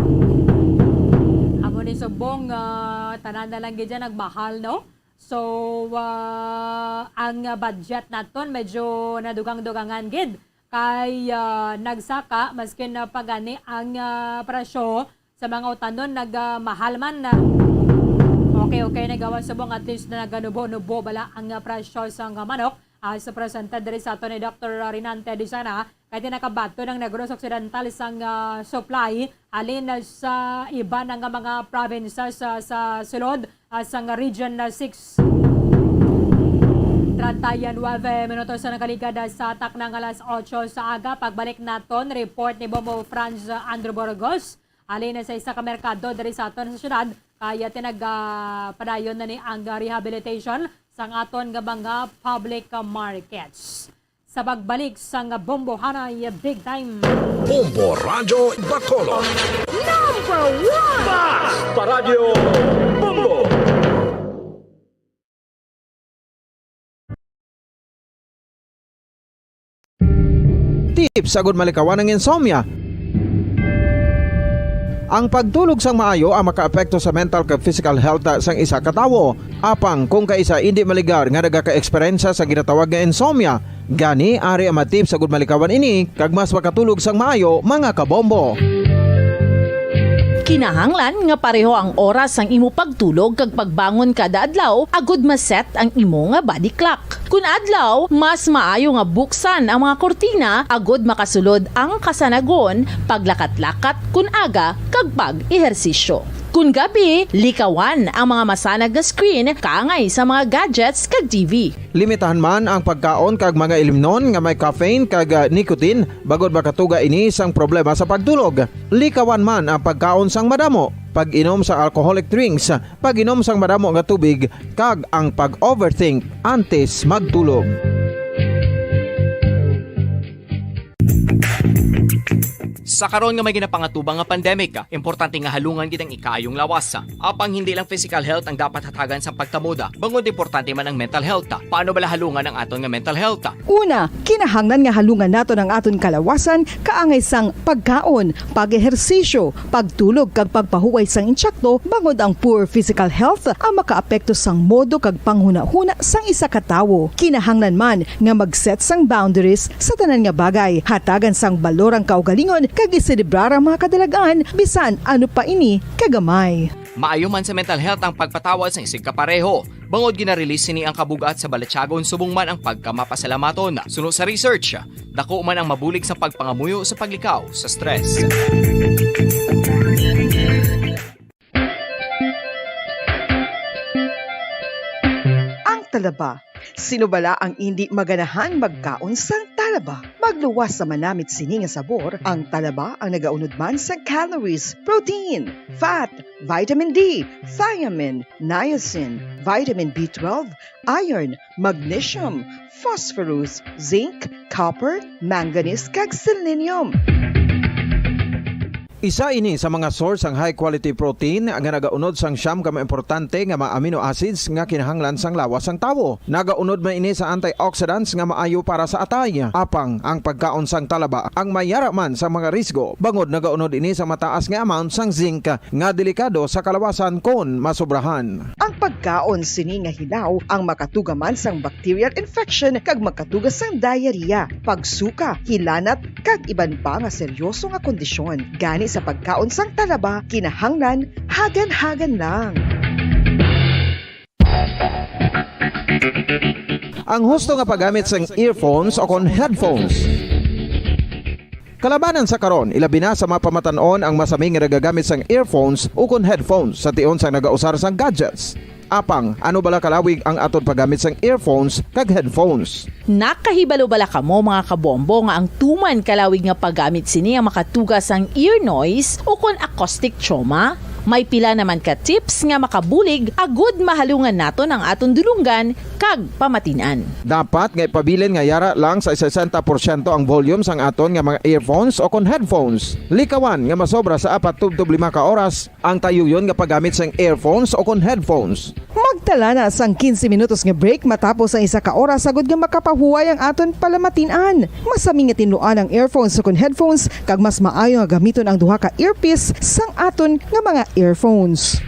Amo ni subong, ah, tanan na lang gid dyan nagmahal, no? So, ah, ang, ah, budget naton medyo nadugang-dugangan gid. Kay, ah, nagsaka, maskin na pa gani ang, ah, presyo sa mga utanon nagmahal man. Okay, okay, nagawa subong, at least na naganubo-nubo bala ang, ah, presyo sang, ah, manok. As presented diri sa ato ni Doctor Rinante Dizana, kay di nakabaton ang Negros Occidental sang, ah, supply halin sa iban nga mga provinces, ah, sa sulod, ah, sang Region, ah, six. Treinta y nueve minutos na nakaligad, ah, sa takna nga alas otso sa aga. Pagbalik naton, report ni Bombo Franz, ah, Andrew Burgos. Halin sa isa ka merkado diri sa aton sa syudad, kaya tinag, ah, padayon na ni ang rehabilitation sang aton nga mga public markets. Sa pagbalik sang Bombohanay Big Time. Bombo Radyo Bacolod. Number one! Basta Radyo Bombo! Tips agud malikawan ang insomnia. Ang pagtulog sang maayo ang makaapekto sa mental kag physical health sang isa ka tawo. Apang kung kaisa indi maligar nga nagaka-eksperyensya sa ginatawag nga insomnia, gani ari ang mga tips agud malikawan ini kag mas makatulog sang maayo, mga kabombo. Kinahanglan nga pareho ang oras sang imo pagtulog kag pagbangon kada adlaw agud ma-set ang imo nga body clock. Kun adlaw, mas maayo nga buksan ang mga kurtina agud makasulod ang kasanagon, paglakat-lakat kun aga, kag pag-ehersisyo. Kun gabi, likawan ang mga masanag nga screen kaangay sa mga gadgets kag T V. Limitahan man ang pagkaon kag mga ilimnon nga may caffeine kag, ah, nicotine, bangod makatuga ini sang problema sa pagtulog. Likawan man ang pagkaon sang madamo, pag-inom sa alcoholic drinks, pag-inom sang madamo nga tubig, kag ang pag-overthink antes magtulog. Sa karon nga may ginapangatubang nga pandemic, importante nga halungan gid ang ikaayong lawas. Apang hindi lang physical health ang dapat hatagan sang pagtamod, bangod importante man ang mental health. Paano bala halungan ang aton nga mental health? Una, kinahanglan nga halungan naton ang aton kalawasan kaangay sang pagkaon, pag-ehersisyo, pagtulog kag pagpahuway sang intsakto, bangod ang poor physical health ang makaapekto sang modo kag panghunahuna sang isa ka tawo. Kinahanglan man nga mag-set sang boundaries sa tanan nga bagay, hatagan sang balor ang kaugalingon kag iselebrar ang mga kadalag-an bisan ano pa ini kagamay. Maayo man sa mental health ang pagpatawad sang isigkapareho, bangod gina-release sini ang kabug-at sa balatyagon subong man ang pagkamapasalamaton. Suno sa research, dako man ang mabulig sa pagpangamuyo sa paglikaw sa stress. Ang talaba. Sino bala ang indi maganahan magkaon sang talaba? Magluwas sa manamit sini nga sabor, ang talaba ang nagaunod man sang calories, protein, fat, vitamin D, thiamine, niacin, vitamin B twelve, iron, magnesium, phosphorus, zinc, copper, manganese, kag selenium. Isa ini sa mga source sang high quality protein nga nagaunod sang siyam ka mga importante nga mga amino acids nga kinahanglan sang lawas sang tawo. Nagaunod man ini sa antioxidants nga maayo para sa atay. Apang ang pagkaon sang talaba ang mayara man sa mga risgo, bangod nagaunod ini sa mataas nga amount sang zinc nga delikado sa kalawasan kon masobrahan. Ang pagkaon sini nga hilaw ang makatuga man sang bacterial infection kag makatuga sang diarrhea, pagsuka, hilanat, kag iban pa nga seryoso nga kondisyon. Gani sa pagkaon sang talaba, kinahanglan hagan-hagan lang. Ang husto nga paggamit sang earphones o kon headphones. Kalabanan sa karon, ilabi na sa mga pamatan-on ang masami nga nagagamit sang earphones ukon headphones sa tion sang nagausar sang gadgets. Apang, ano bala kalawig ang aton paggamit sang earphones kag headphones? Nakahibalo bala kamo, mga kabombo, nga ang tuman kalawig nga paggamit sini ang makatuga sang ear noise ukon acoustic trauma? May pila naman ka tips nga makabulig agud mahalungan naton ang aton dulonggan kag pamatin-an. Dapat nga ipabilin nga yara lang sa sesenta porsyento ang volume sang aton nga mga earphones ukon headphones. Likawan nga masobra sa apat tubtob lima ka oras ang tayuyon nga paggamit sang earphones ukon headphones. Magtala na sang quince minutos nga break matapos ang isa ka oras, agud nga makapahuway ang aton palamatin-an. Masami nga tinluan ang earphones ukon headphones, kag mas maayo nga gamiton ang duha ka earpiece sang aton nga mga earphones.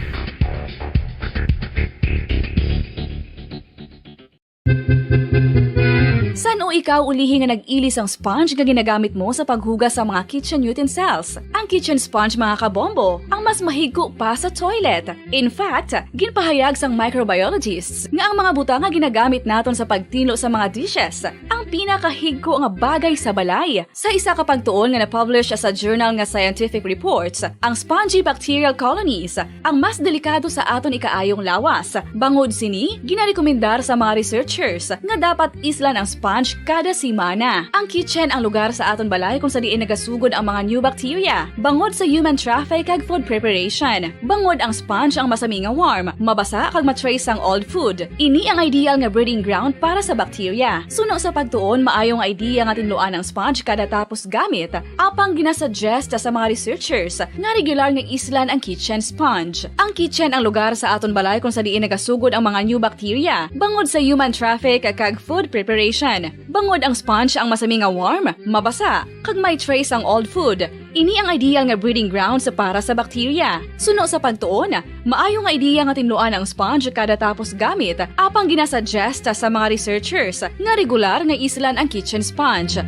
San-o ikaw ulihi nga nag-ili sang sponge nga ginagamit mo sa paghugas sa mga kitchen utensils? Ang kitchen sponge, mga kabombo, ang mas mahigko pa sa toilet. In fact, ginpahayag sang microbiologists nga ang mga butang nga ginagamit naton sa pagtinlo sa mga dishes ang pinakahigko nga bagay sa balay. Sa isa ka pagtuon nga na-publish sa journal nga Scientific Reports, ang spongy bacterial colonies ang mas delikado sa aton ikaayong lawas. Bangod sini, ginarekomendar sa mga researchers nga dapat islan ang sponge kada semana. Ang kitchen ang lugar sa aton balay kung sa diin nagasugod ang mga new bacteria, bangod sa human traffic kag food preparation. Bangod ang sponge ang masami nga warm, mabasa kag ma-trace sang old food. Ini ang ideal nga breeding ground para sa bacteria. Suno sa pagtuon, maayo nga idea nga tinluan ang sponge kada tapos gamit, apang ginasuggest sa mga researchers nga regular nga islan ang kitchen sponge. Ang kitchen ang lugar sa aton balay kung sa diin nagasugod ang mga new bacteria, bangod sa human traffic kag food preparation. Bangod ang sponge ang masami nga warm, mabasa, kag may trace ang old food. Ini ang ideal nga breeding grounds para sa bacteria. Suno sa pagtuon, maayo nga ideya nga tinluan ang sponge kada tapos gamit, apang ginasuggest sa mga researchers nga regular nga islan ang kitchen sponge.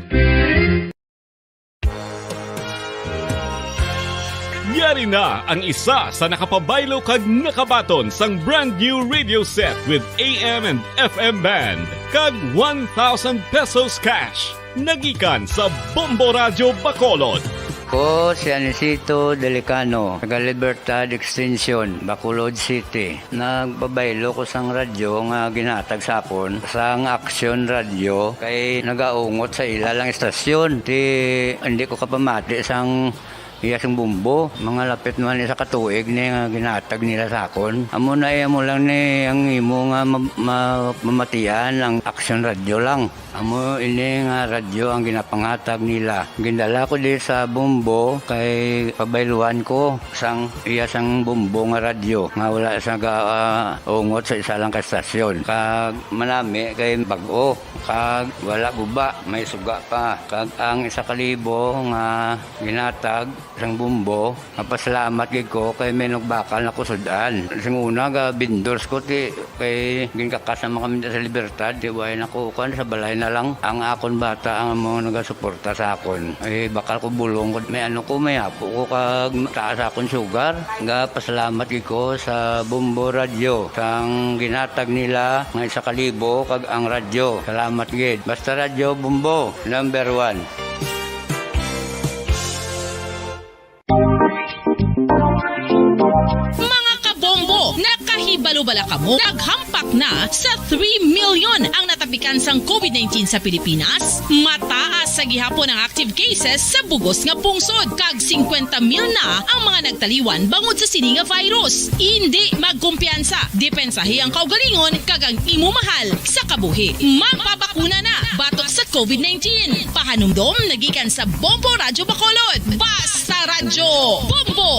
Yari na ang isa sa nakapabaylo kag nakabaton sang brand new radio set with A M and F M band kag one thousand pesos cash. Nagikan sa Bombo Radyo Bacolod. Ko si Anisito Delicano, taga Libertad Extension, Bacolod City. Nagpabaylo ko sang radyo nga ginhatag sa akon sang Aksyon Radyo, kay nagaungot sa ila lang istasyon. Ti, hindi ko kapamati sang iya sing bombo. Mga lapit naman isa ka tuig ni nga ginhatag nila sa akon. Amo na, eh, amo lang ni ang imo nga ma-, ma-, mamatian ang Aksyon Radyo lang. Amo ini nga radyo ang ginapangatag nila. Gindala ko di sa bombo kay pabayluhan ko sang iya sang bombo nga radyo nga wala sa ga-, ah, ungot sa isa lang ka estasyon. Kag manami kay bag-o, kag wala guba, may suga pa. Kag ang isa ka libo nga ginatag sang bombo, mapasalamat gid ko kay may nagbakal na ko sud-an. Sing una, ga vendors ko, ti, kay ginkakas naman kami sa Libertad, ti, way na ko, kuwan, sa balay na lang. Ang akon bata ang mga nagasuporta sa akon. Eh, bakal ko bulong ko. May ano ko, may apo ko, kag taas akon sugar. Ga pasalamat gid ko sa Bombo Radio, sang ginatag nila nga isa ka libo, kag ang radyo. Salamat gid. Basta Radyo Bombo, number one. Mga kabombo, nakahibalo bala kamo? Naghampak na sa three million ang natapikan sang COVID nineteen sa Pilipinas. Mataas sa gihapon ang active cases sa bugos nga pungsod, kag singkwenta mil na ang mga nagtaliwan bangod sa sini nga virus. Indi magkumpiyansa, depensahi ang kaugalingon kag ang imo mahal sa kabuhi. Magpabakuna na batok sa COVID nineteen. Pahanumdom nagikan sa Bombo Radyo Bacolod. Basta Radyo Bombo!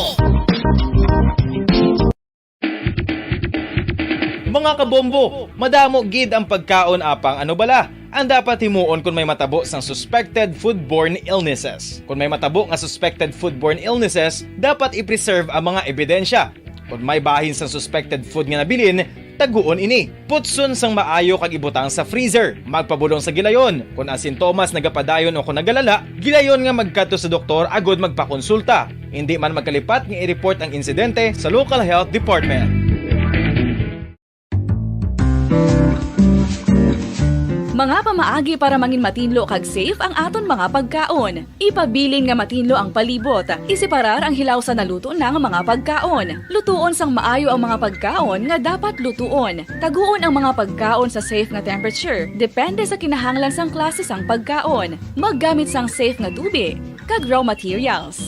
Mga kabombo, madamo gid ang pagkaon, apang ano bala ang dapat himuon kon may matabo sang suspected foodborne illnesses? Kon may matabo nga suspected foodborne illnesses, dapat i-preserve ang mga ebidensya. Kon may bahin sang suspected food nga nabilin, taguon ini. Putson sang maayo kag ibutang sa freezer. Magpabulong sa gilayon. Kon ang sintomas nagapadayon o kon nagalala, gilayon nga magkadto sa doktor agud magpakonsulta. Indi man magkalipat nga i-report ang insidente sa local health department. Mga pamaagi para mangin matinlo kag safe ang aton mga pagkaon. Ipabilin nga matinlo ang palibot. Iseparar ang hilaw sa naluto na nga mga pagkaon. Lutuon sang maayo ang mga pagkaon nga dapat lutuon. Taguon ang mga pagkaon sa safe nga temperature, depende sa kinahanglan sang klase sang pagkaon. Maggamit sang safe nga tubi kag raw materials.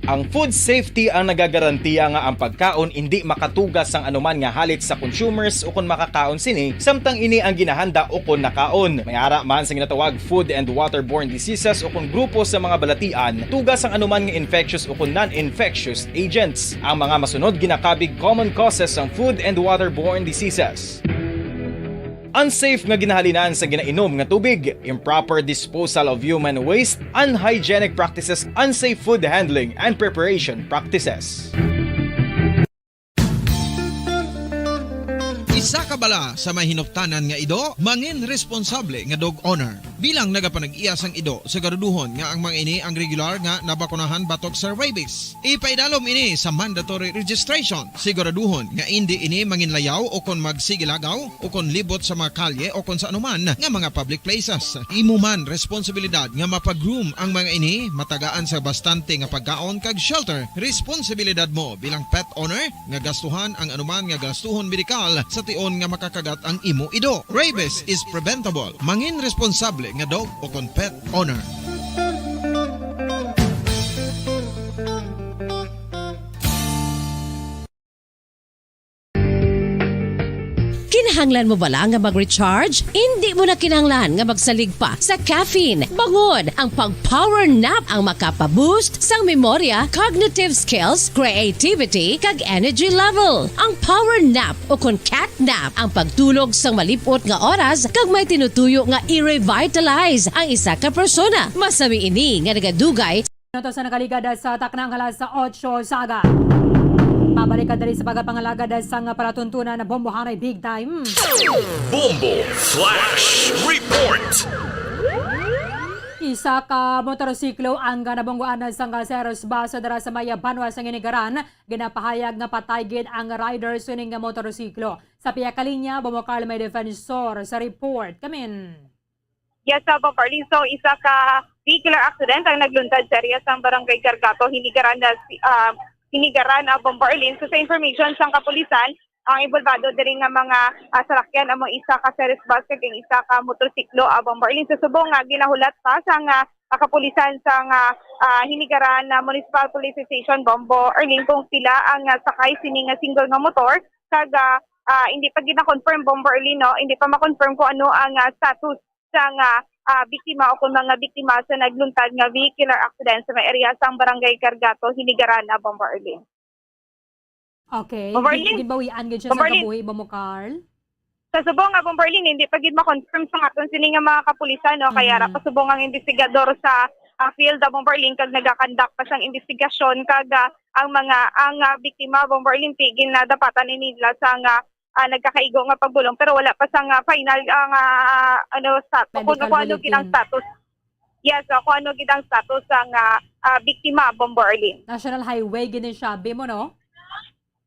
Ang food safety ang nagagarantiya nga ang pagkaon indi makatuga sang anuman nga halit sa consumers ukon makakaon sini, samtang ini ang ginahanda ukon nakaon. May ara man sa ginatawag food and waterborne diseases ukon grupo sa mga balatian, tuga sang anuman nga infectious ukon non-infectious agents. Ang mga masunod ginakabig common causes sang food and waterborne diseases. Unsafe nga ginahalinan sa ginainom nga tubig, improper disposal of human waste, unhygienic practices, unsafe food handling and preparation practices. Isa ka bala sa may hinuktanan nga ido, mangin responsable nga dog owner. Bilang nagapanag-iya sang ido, siguraduhon nga ang mga ini ang regular nga nabakunahan batok sa rabies. Ipaidalom ini sa mandatory registration. Siguraduhon nga indi ini manginlayaw o kon magsigilagaw o kon libot sa mga kalye o kon sa anuman nga mga public places. Imo man responsibilidad nga mapag-groom ang mga ini, matagaan sa bastante nga pagkaon kag shelter. Responsibilidad mo bilang pet owner nga gastuhan ang anuman nga gastuhon medikal sa tion nga makakagat ang imo ido. Rabies is preventable. Mangin responsable nga dog o kon pet owner. Kinahanglan mo bala nga mag-recharge? Indi mo na kinahanglan nga magsalig pa sa caffeine. Bangod ang pag-power nap ang makapa-boost sang memorya, cognitive skills, creativity, kag energy level. Ang power nap o kon cat nap ang pagtulog sang malip-ot nga oras kag may tinutuyo nga i-revitalize ang isa ka persona. Masami ini nga nagadugay Minuto sa nakaligad sa takna ang alas otso sa aga. Pabalik ka diri sa pagapangalagad sa nga palatuntunan na Bombo Hanay Big Time. Bombo Flash Report. Isa ka motorsiklo ang nabungguan sang series bus dira sa may banwa sa Hinigaran. Ginapahayag nga patay gid ang rider sining motorsiklo. Sa pihak ka linya, Bombo Carl may defensor sa report. Kamin. Yes, sa Bombo Arlene. So, isa ka vehicular accident ang nagluntad sa area sang Barangay Gargato, Hinigaran na si, ah, Hinigaran, ah, Bombo Arlene. So, sa information sang kapulisan, ang involvado diri nga mga, ah, salakyan amo isa ka series bus kag ang isa ka motorsiklo, ah, Bombo Arlene. Sa subong nga ginahulat pa sang, ah, kapulisan sang, ah, ah, Hinigaran, ah, Municipal Police Station, Bombo Arlene, kung sila ang, ah, sakay sini nga single nga motor kag, ah, ah, hindi pa gid na-confirm, Bombo Arlene, no? Hindi pa ma-confirm kung ano ang, ah, status sang, ah, ah, biktima o kung mga biktima sa nagluntad nga vehicular accident sa may area sang Barangay Gargato, Hinigaran, ah, Bombo Arlene. Okay. Bombo Arlene? Gin-, ginbawian gid siya Bombo sa Arlene? kabuhi, Bombo Carl? Sa subong nga, Bombo Arlene, hindi pa gid ma-confirm sang aton sini nga mga kapulisan, no? Kay ara pa subong ang investigador sa, ah, field, ah, Bombo Arlene, kag nagakandak pa sang investigasyon kag, ah, ang mga, ang, ah, biktima, Bombo Arlene, ti ginadapatan ni nila sang, ah, ah, nagkakaigo nga pagbulong, pero wala pa sang, ah, final ang, ah, ano, stat-, kung, Medical kung ano gid ang bulletin. Status. Yes, so kung ano gid ang status sang, ah, ah, biktima, Bombo Arlene. National Highway gid ni siya, bi mo, no?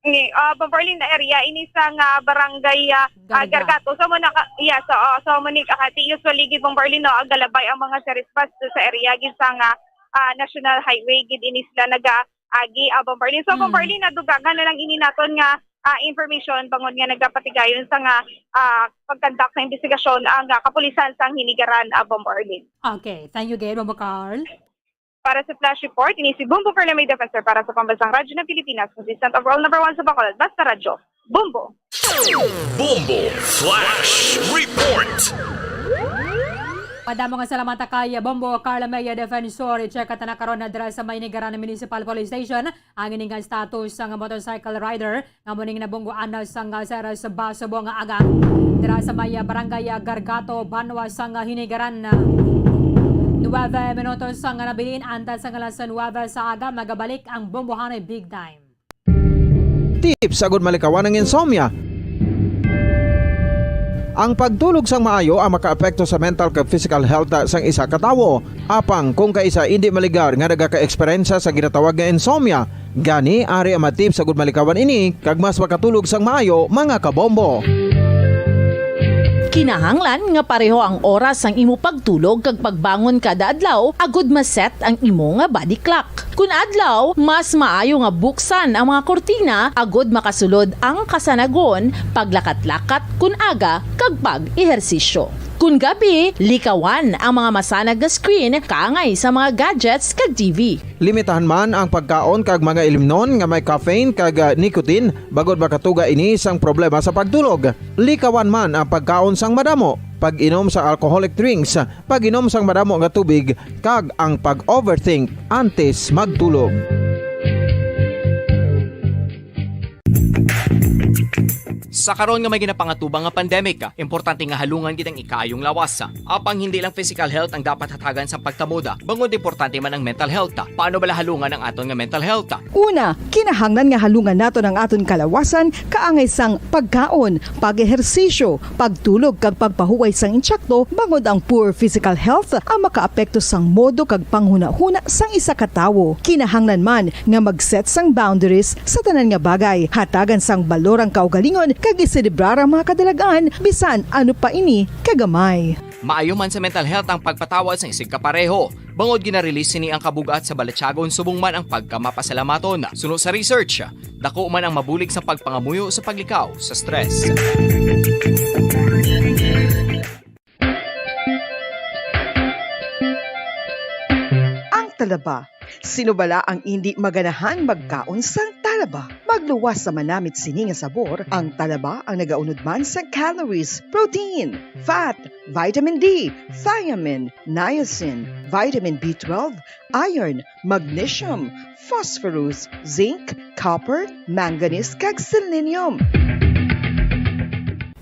Ni, ah, Bombo Arlene, na area ini sang, ah, barangay, ah, ah, Garga. Gargato. So mo naka, yes, oo. So mo ni kakati usually gid, Bombo Arlene, no, ang galabay ang mga series bus sa area gid sang, ah, ah, National Highway gid ini sila naga agi, ah, Bombo Arlene. So, Bombo Mm. Arlene, nadugangan na lang ini naton nga, ah, information bangod nga nagapatigayon sa nga, ah, pagkandak sa investigasyon ang, ah, kapulisan sang Hinigaran, ah, Bombo Arlene. Okay. Thank you gid, Bombo Carl. Para sa Flash Report, ini si Bombo Carla May Defensor para sa Pambansang Radyo ng Pilipinas, consistent overall number one sa Bacolod. Basta Radyo, Bombo! Bombo Flash Report. Padamo nga salamat kay Bombo Carla May Defensor. I-check ata na karon na dira sa may Hinigaran Municipal Police Station ang ining nga status sang motorcycle rider nga muning nabungguan na sang series bus subong nga aga dira sa may barangay Gargato, banwa sang Hinigaran. Nuwebe minutos ang nabilin antes sang alas nuwebe sa aga. Magabalik ang Bombo Hanay Big Time. Tips agud malikawan ang insomnia. Ang pagtulog sang maayo ang makaapekto sa mental kag physical health sang isa ka tawo. Apang kung kaisa indi maligar nga nagakaeksperyensya sa ginatawag nga insomnia, gani ari ang mga tips agud malikawan ini kag mas makatulog sang maayo, mga kabombo. Kinahanglan nga pareho ang oras sang imo pagtulog kag pagbangon kada adlaw agud ma-set ang imo nga body clock. Kun adlaw, mas maayo nga buksan ang mga kurtina agud makasulod ang kasanagon, paglakat-lakat kun aga, kag pag-ehersisyo. Kun gabi, likawan ang mga masanag nga screen kaangay sa mga gadgets kag T V. Limitahan man ang pagkaon kag mga ilimnon nga may caffeine kag, ah, nicotine, bangod makatuga ini sang problema sa pagtulog. Likawan man ang pagkaon sang madamo, pag-inom sa alcoholic drinks, pag-inom sang madamo nga tubig, kag ang pag-overthink antes magtulog. Sa karon nga may ginapangatubang nga pandemic, importante nga halungan gid ang ikaayong lawas. Apang hindi lang physical health ang dapat hatagan sang pagkamoda, bangod importante man ang mental health. Paano bala halungan ang aton nga mental health? Una, kinahanglan nga halungan naton ang aton kalawasan kaangay sang pagkaon, pag-ehersisyo, pagtulog kag pagpahuway sang insakto, bangod ang poor physical health ang makaapekto sang modo kag panghunahuna sang isa ka tawo. Kinahanglan man nga mag-set sang boundaries sa tanan nga bagay, hatagan sang balor ang kaugalingon kag iselebrar ang mga kadalag-an bisan ano pa ini kagamay. Maayo man sa mental health ang pagpatawad sang isigkapareho, bangod gina-release sini ang kabug-at sa balatyagon subong man ang pagkamapasalamaton. Suno sa research, dako man ang mabulig sa pagpangamuyo sa paglikaw sa stress. Ang talaba. Sino bala ang indi maganahan magkaon sang talaba? Magluwas sa manamit sini nga sabor, ang talaba ang nagaunod man sang calories, protein, fat, vitamin D, thiamine, niacin, vitamin B twelve, iron, magnesium, phosphorus, zinc, copper, manganese, kag selenium.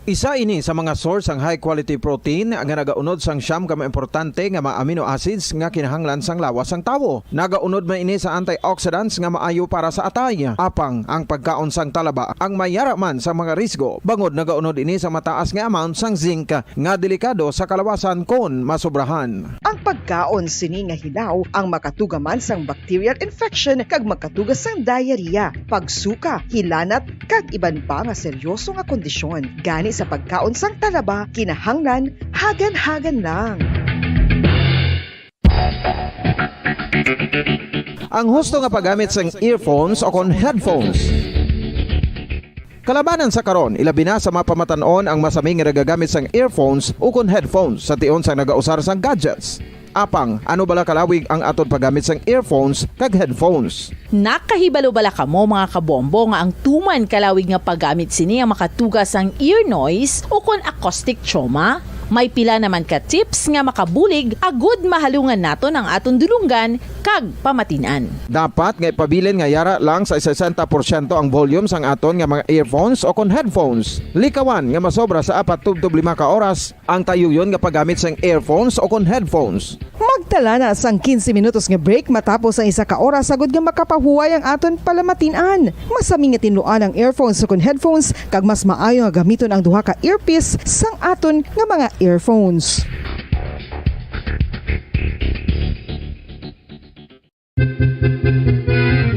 Isa ini sa mga source sang high quality protein nga nagaunod sang siyam ka mga importante nga mga amino acids nga kinahanglan sang lawas sang tawo. Nagaunod man ini sa antioxidants nga maayo para sa atay. Apang ang pagkaon sang talaba ang may yara man sa mga risgo, bangod nagaunod ini sa mataas nga amount sang zinc nga delikado sa kalawasan kon masobrahan. Ang pagkaon sini nga hilaw ang makatuga man sang bacterial infection kag makatuga sang diarrhea, pagsuka, hilanat, kag iban pa nga seryoso nga kondisyon. Gani sa pagkaon sang talaba, kinahanglan hagan-hagan lang. Ang husto nga paggamit sang earphones o kon headphones. Kalabanan sa karon, ilabi na sa mga pamatan-on ang masami nga nagagamit sang earphones ukon headphones sa tion sang nagausar sang gadgets. Apang, ano bala kalawig ang aton paggamit sang earphones kag headphones? Nakahibalo bala kamo, mga kabombo, nga ang tuman kalawig nga paggamit sini ang makatuga sang ear noise ukon acoustic trauma? May pila naman ka tips nga makabulig agud mahalungan naton ang aton dulonggan kag pamatin-an. Dapat nga ipabilin nga yara lang sa sesenta porsyento ang volume sang aton nga mga earphones o kon headphones. Likawan nga masobra sa apat tubtob lima ka oras ang tayuyon nga paggamit sang earphones o kon headphones. Magtala na sang quince minutos nga break matapos ang isa ka oras agud nga makapahuway ang aton palamatin-an. Masami nga tinluan ang earphones o kon headphones, kag mas maayo nga gamiton ang duha ka earpiece sang aton nga mga earphones.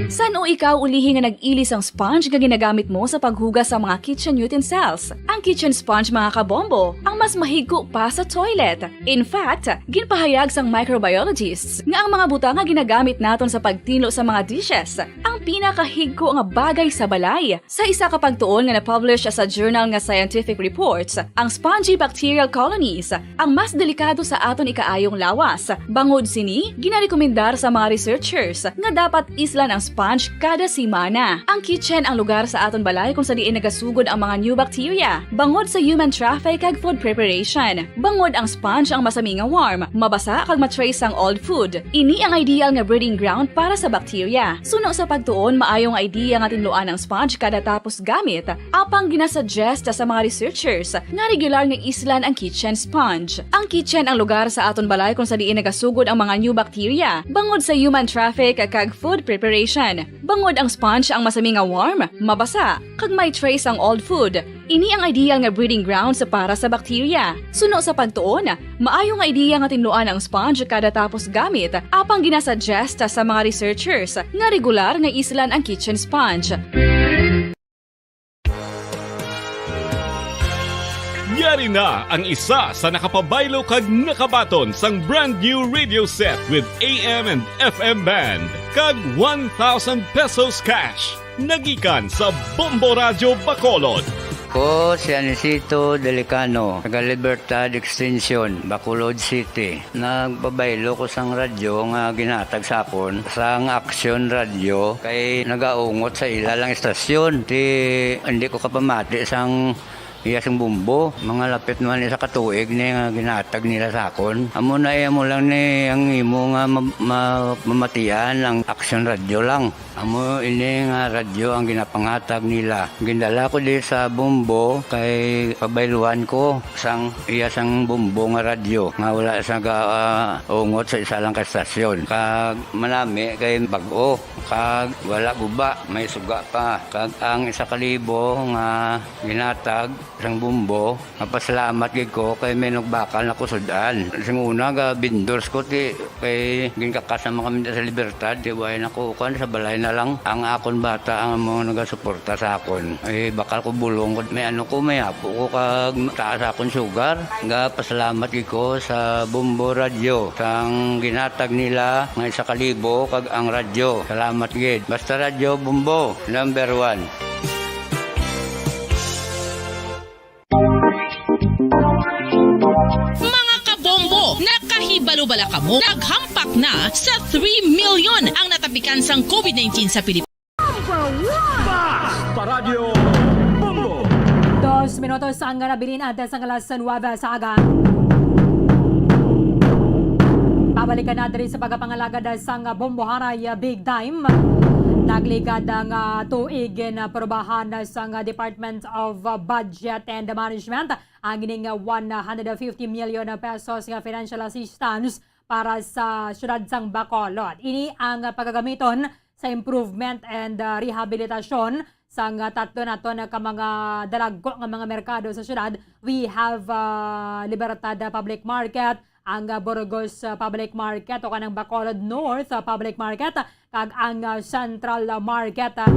San-o ikaw ulihi nga nag-ili sang sponge nga ginagamit mo sa paghugas sa mga kitchen utensils? Ang kitchen sponge, mga kabombo, ang mas mahigko pa sa toilet. In fact, ginpahayag sang microbiologists nga ang mga butang nga ginagamit naton sa pagtinlo sa mga dishes ang pinakahigko nga bagay sa balay. Sa isa ka pagtuon nga na-publish sa journal nga Scientific Reports, ang spongy bacterial colonies ang mas delikado sa aton ikaayong lawas. Bangod sini, ginarekomendar sa mga researchers nga dapat islan ang sponge kada semana. Ang kitchen ang lugar sa aton balay kung sa diin nagasugod ang mga new bacteria. Bangod sa human traffic kag food preparation, bangod ang sponge ang masami nga warm, mabasa kag ma-trace sang old food. Ini ang ideal nga breeding ground para sa bacteria. Suno sa pagtuon, maayo nga idea nga tinluan ang sponge kada tapos gamit, apang ginasuggest sa mga researchers nga regular nga islan ang kitchen sponge. Ang kitchen ang lugar sa aton balay kung sa diin nagasugod ang mga new bacteria, bangod sa human traffic kag food preparation. Bangod ang sponge ang masami nga warm, mabasa, kag may trace ang old food, ini ang ideal nga breeding grounds para sa bakterya. Suno sa pagtuon, maayo nga ideya nga tinluan ang sponge kada tapos gamit, apang ginasuggest sa mga researchers nga regular nga islan ang kitchen sponge. Yari na ang isa sa nakapabaylo kag nakabaton sang brand new radio set with A M and F M band kag one thousand pesos cash. Nagikan sa Bombo Radyo Bacolod. Ko si Anisito Delicano, taga Libertad Extension, Bacolod City. Nagpabaylo ko sang radyo nga ginhatag sa akon sang Action Radio kay nagaungot sa ila lang istasyon. Ti hindi ko kapamati sang iya sing bumbo. Mga lapit man isa ka tuig ni nga ginhatag nila sa akon. Amo na iya mo lang ni ang imo nga ma- ma- mamatian ang Action Radio lang. Amo ini nga radyo ang ginapanghatag nila. Gindala ko di sa Bombo kay pabayluan ko sang iya sang Bombo nga radyo nga wala sa ga, ah, ungot sa isa lang ka estasyon. Kag manami kay bag-o, kag wala guba, may suga pa. Kag ang isa ka libo nga ginatag sang Bombo, mapasalamat gid ko kay may nagbakal na ko sud-an. Sing una ga vendors ko ti kay ginkakas naman kami sa Libertad, ti way na ko kuan sa balay na lang. Ang akon bata ang mga nagasuporta sa akon. Ay bakal ko bulong ko, may ano ko, may apo ko kag taas akon sugar. Ga pasalamat gid ko sa Bombo Radyo sang ginatag nila nga isa ka libo kag ang radyo. Salamat gid. Basta Radyo Bombo, number one. Mga kabombo, nakahibalo bala kamo? Naghampak na sa three million ang natapikan sang COVID nineteen sa Pilipinas. Paradyo Bombo. Dos minutos ang nabilin antes ang alas nuwebe sa aga. Pabalikan na diri sa pagpangalagad sang Bomboharay Big Time. Nagligad ang ah, tuig na prubahan sang Department of Budget and Management ang ining one hundred fifty million pesos nga financial assistance para sa siyudad sang Bacolod. Ini ang pagagamiton sa improvement and ah, rehabilitasyon sang ah, tatlo naton ka mga dalagko nga mga merkado sa siyudad. We have ah, Libertad Public Market, ang ah, Burgos ah, Public Market o kanang Bacolod North ah, Public Market, kag ang ah, Central Market. Ah,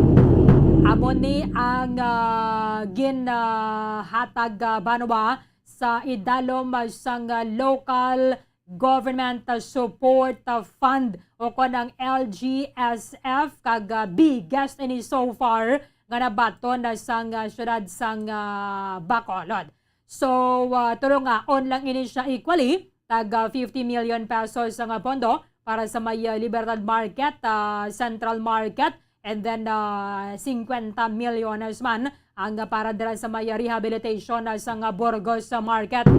amo ni ang ah, ginhatag ah, banwa sa idalom ah, sang ah, local Government ah, Support ah, Fund o kon ang L G S F kag ah, biggest ini so far nga nabaton na sang ah, siyudad sang ah, Bacolod. So, ah, tulungaon lang ini siya equally, tag ah, fifty million pesos ang ah, pondo para sa may ah, Libertad Market, ah, Central Market, and then ah, fifty milyones man ang ah, para dira sa may ah, rehabilitation ah, sang ah, Burgos ah, Market.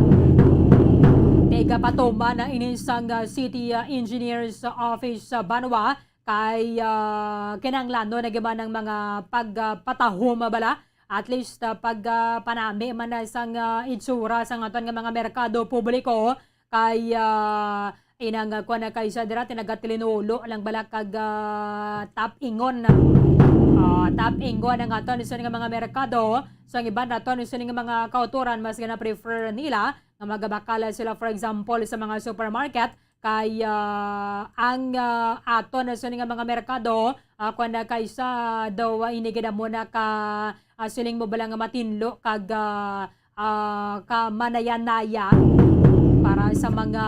Tigapatuman na ini sang ah, City ah, Engineers Office sa banwa kay ah, kinahanglanon na gyud man ang mga pagpatahom bala, at least ah, pag ah, panami man na sang ah, itsura sang aton nga mga merkado publiko kay ah, inang ah, kuan na kay sa dira tinagatilinolo lang bala kag ah, tap-ingon. Ah, tap-ingon ang aton isun nga mga merkado. So ang iban naton isun nga mga kautoran mas gina-prefer nila nga magabakala sila, for example, sa mga supermarket kay ah, ang ah, aton isun nga mga merkado ah, kuan na kay sa daw ah, ini gid amo na ka ah, siling mo bala nga matinlo kag ah, ah, kamanayanaya para sa mga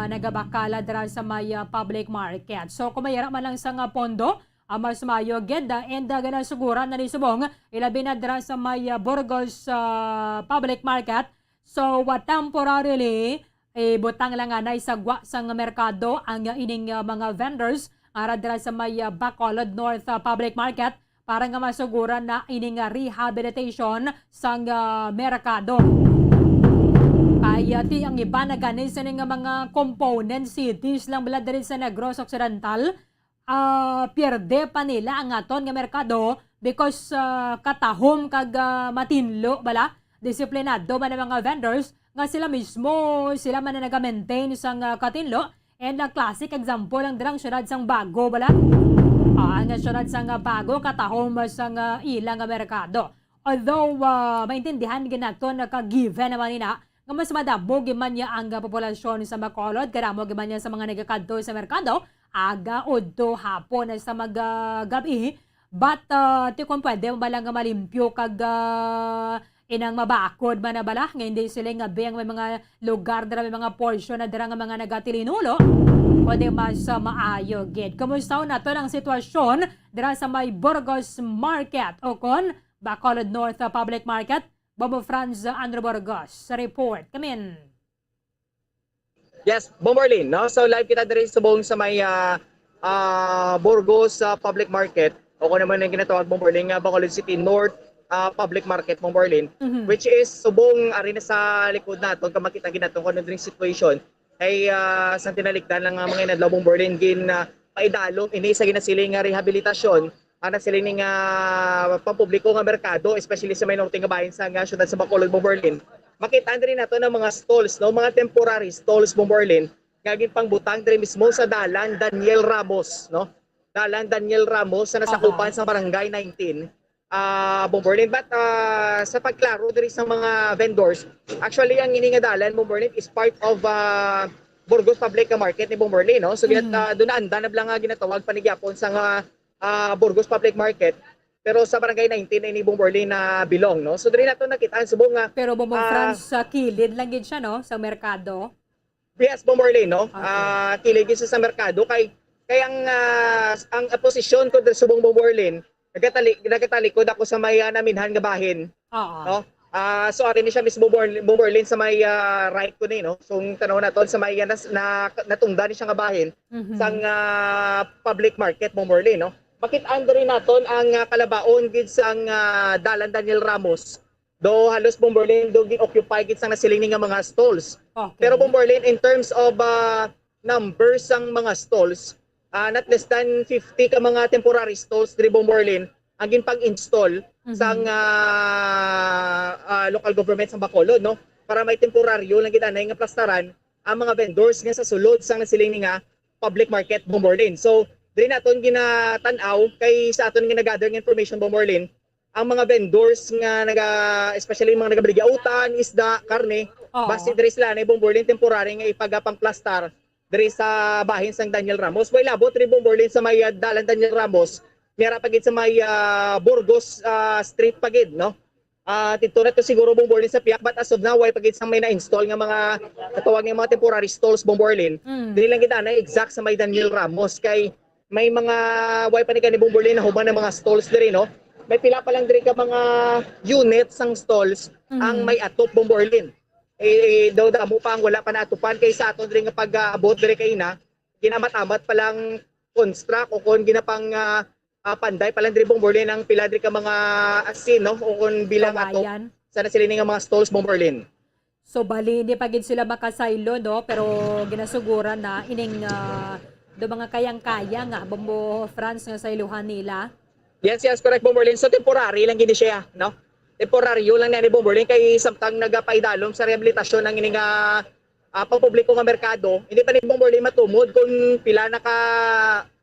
nagabakala dira sa may ah, public market. So kung may ara man lang sa nga pondo, ah, mas maayo gid ah, and ah, ginasuguran na ni subong ilabi na dira sa may ah, Burgos ah, Public Market. So ah, temporarily ibutang lang anay sa gwa sang merkado ang ah, ining ah, mga vendors ara dira sa may ah, Bacolod North ah, Public Market para nga masuguran na ini nga rehabilitation sang ah, merkado. Kay ah, ti ang iban na gani sini nga mga component cities lang bala diri sa Negros Occidental, ah, pierde pa nila ang aton nga merkado because ah, katahom kag ah, matinlo bala, disiplinado man ang mga vendors nga sila mismo, sila man ang naga-maintain sang ah, katinlo, And a classic example ang dirang siyudad sang Bago, bala. Ah, ang siyudad sang Bago katahom sang, ah, ila nga merkado. Although, ah, maintindihan ginaton nga ka-given naman ina nga mas madamo giman niya ang, ah, populasyon sa Bacolod, kadamo giman niya sa mga nagakadto sa merkado, aga, udto, hapon, sa mga gab-i. But, ah, ti kung pwede, bala nga malimpyo kag, ah, inang mabakod man na bala, nga hindi sila nga biyang may mga lugar dira, may mga portion na dira nga mga nagatilinulo, kundi mas, ah, maayo gid. Kumusta naton ang sitwasyon dira sa may Burgos Market o kon Bacolod North, ah, Public Market? Bobo Franz, ah, Andrew Burgos sa report. Kamin. Yes, Bomberlin, no? So live kita diri subong sa may ah, ah, Burgos sa public market o kung naman yung ginatawag Bomberlin nga Bacolod City North ah, public market Bomberlin, Mhm. which is subong ari na sa likod naton kung makita gid naton kung ano diri situation ay ah, sa tinalikdan lang nga mga inadlaw Bomberlin gin ah, paidalom ini sa ginasiling nga rehabilitasyon ang nasiling ni nga pampubliko nga merkado, especially sa may norte nga bahin sa nga syudad sa Bacolod, Bomberlin. Makita diri nato ng mga stalls, no, mga temporary stalls, Bomberlin, nga ginpangbutang diri mismo sa Dalan Daniel Ramos, no? Dalan Daniel Ramos sa nasakupan Aha. sa Barangay nineteen, ah, Bomberlin. But ah, sa pagklaro diri sa mga vendors, actually ang ini nga dalan, Bomberlin, is part of ah, Burgos Public Market ni Bomberlin, no? So, ginat- Mhm. ah, doon na anda na lang nga ginatawag panigyapon sa nga ah, Burgos Public Market. Pero sa Barangay nineteen ini Bomberlin na bilong, no? So diri nato nakita ang subong nga Pero Bobo Ah. Franz, sa kilid lang gid siya, no? Sa merkado. Yes, Bomberlin, no? Okay. Ah, kilid siya sa merkado kay kay ang ah, ang posisyon ko sa subong Bomberlin, nagatali nagatalikod ako sa may ah, naminhan nga bahin, Oo. no? Ah, so ari ni siya mismo Bomberlin, Bomberlin sa may ah, right ko ni, no? So ang tanaw naton sa may ah, nas, na, natungdan ni siya nga bahin Mhm. sang ah, public market Bomberlin, no? Makit-an diri naton ang ah, kalabaon gid sang ah, Dalan Daniel Ramos. Do halos Bomberlin do gin-occupy gid sang nasiling ni nga mga stalls. Okay. Pero Bomberlin, in terms of ah, numbers sang mga stalls, ah, not less than fifty ka mga temporary stalls diri Bomberlin ang ginpang-install Mhm. sang ah, ah, local government sa Bacolod, no? Para may temporaryo lang gid anay nga plastaran ang mga vendors nga sa sulod sang nasiling ni nga public market Bomberlin. So, diri naton ginatan-aw kay sa aton nga nag-gather nga information Bomberlin, ang mga vendors nga naga especially yung mga nagabaligya utan, isda, karne, Oo. basi diri sila na Bomberlin temporary nga ipagapangplastar diri sa bahin sang Daniel Ramos. Way labot diri Bomberlin sa may ah, Dalan Daniel Ramos, may ara pa gid sa may ah, Burgos ah, Street pa gid, no? Ah, dito na to siguro Bomberlin sa piyak, but as of now, way pa gid sang may na-install nga mga katawag nga mga temporary stalls Bomberlin. Mm. Dili lang gid na exact sa may Daniel Ramos kay may mga way pa ni kani Bomberlin na human ang mga stalls diri, no? May pila pa lang diri ka mga units sang stalls Mhm. ang may atop Bomberlin. Eh, daw damo pa ang wala pa naatupan kay sa aton diri nga pag-aabot diri kay ina, ginamat-amat pa lang construct o kon ginapang ah, ah, panday pa lang diri Bomberlin ang pila diri ka mga asin, no? O kon bilang atop Kawayan. Sa nasiling nga mga stalls Bomberlin. So bali hindi pa gid sila makasaylo, no, pero ginasuguran na ining ah, do mga kayang-kaya nga Bombo Franz nga sayluhan nila. Yes, yes, correct, Bomberlin. So temporary lang gini siya, no? Temporaryo lang na ni Bomberlin kay samtang nagapaidalom sa rehabilitasyon ang ini nga ah, pampubliko nga merkado. Hindi pa ni Bomberlin matumod kung pila na ka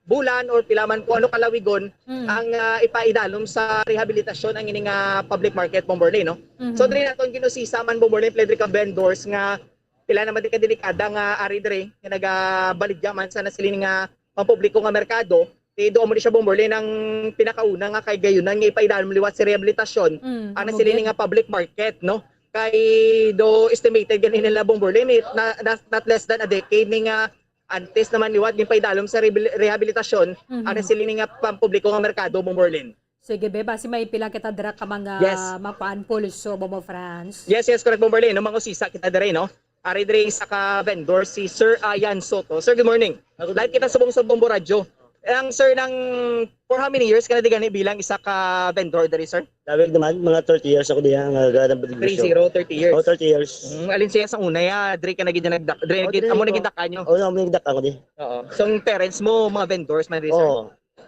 bulan or pila man kung ano kalawigon Mm. ang ah, ipaidalom sa rehabilitasyon ang ini nga public market Bomberlin, no? Mhm. So diri naton ginusisa man Bomberlin, pila diri ka vendors nga pila naman di ka delikada nga ari diri nga nagabaligya man sa nasiling nga pampubliko nga merkado. Ti do mo ni siya Bomberlin ang pinakauna nga kay gayunan nga ipaidalom liwat sa rehabilitasyon Mm, ang amo nasiling gid. Nga public market, no? Kay do estimated gani nila Bomberlin, eh, na, na, not less than a decade ni nga antes naman liwat ni paidalom sa rehabil- rehabilitasyon Mhm. ang nasiling nga pampubliko nga merkado Bomberlin. Sige, be, basi may pila kita dira ka mga Yes. makuan pulso, Bombo Franz. Yes, yes, correct, Bomberlin. No, mangusisa kita diri, no? Ari diri isa ka vendor, si Sir Ian Soto. Sir, good morning. Ah, good Live kita subong sa Bombo Radyo. Ang sir, nang for how many years ka na di gani bilang isa ka vendor diri, sir? Dawig naman, mga thirty years ako diha nga nagdala ng negosyo. Three zero, thirty years. Oh, thirty years. Mm, alin siya sa una ya, diri ka na gid nagdak, diri Oh, gid diri amo na ko. gid dakan nyo. Oh, yung nagdak ako di. Oo. So, ang parents mo, mga vendors man diri, sir? Oo.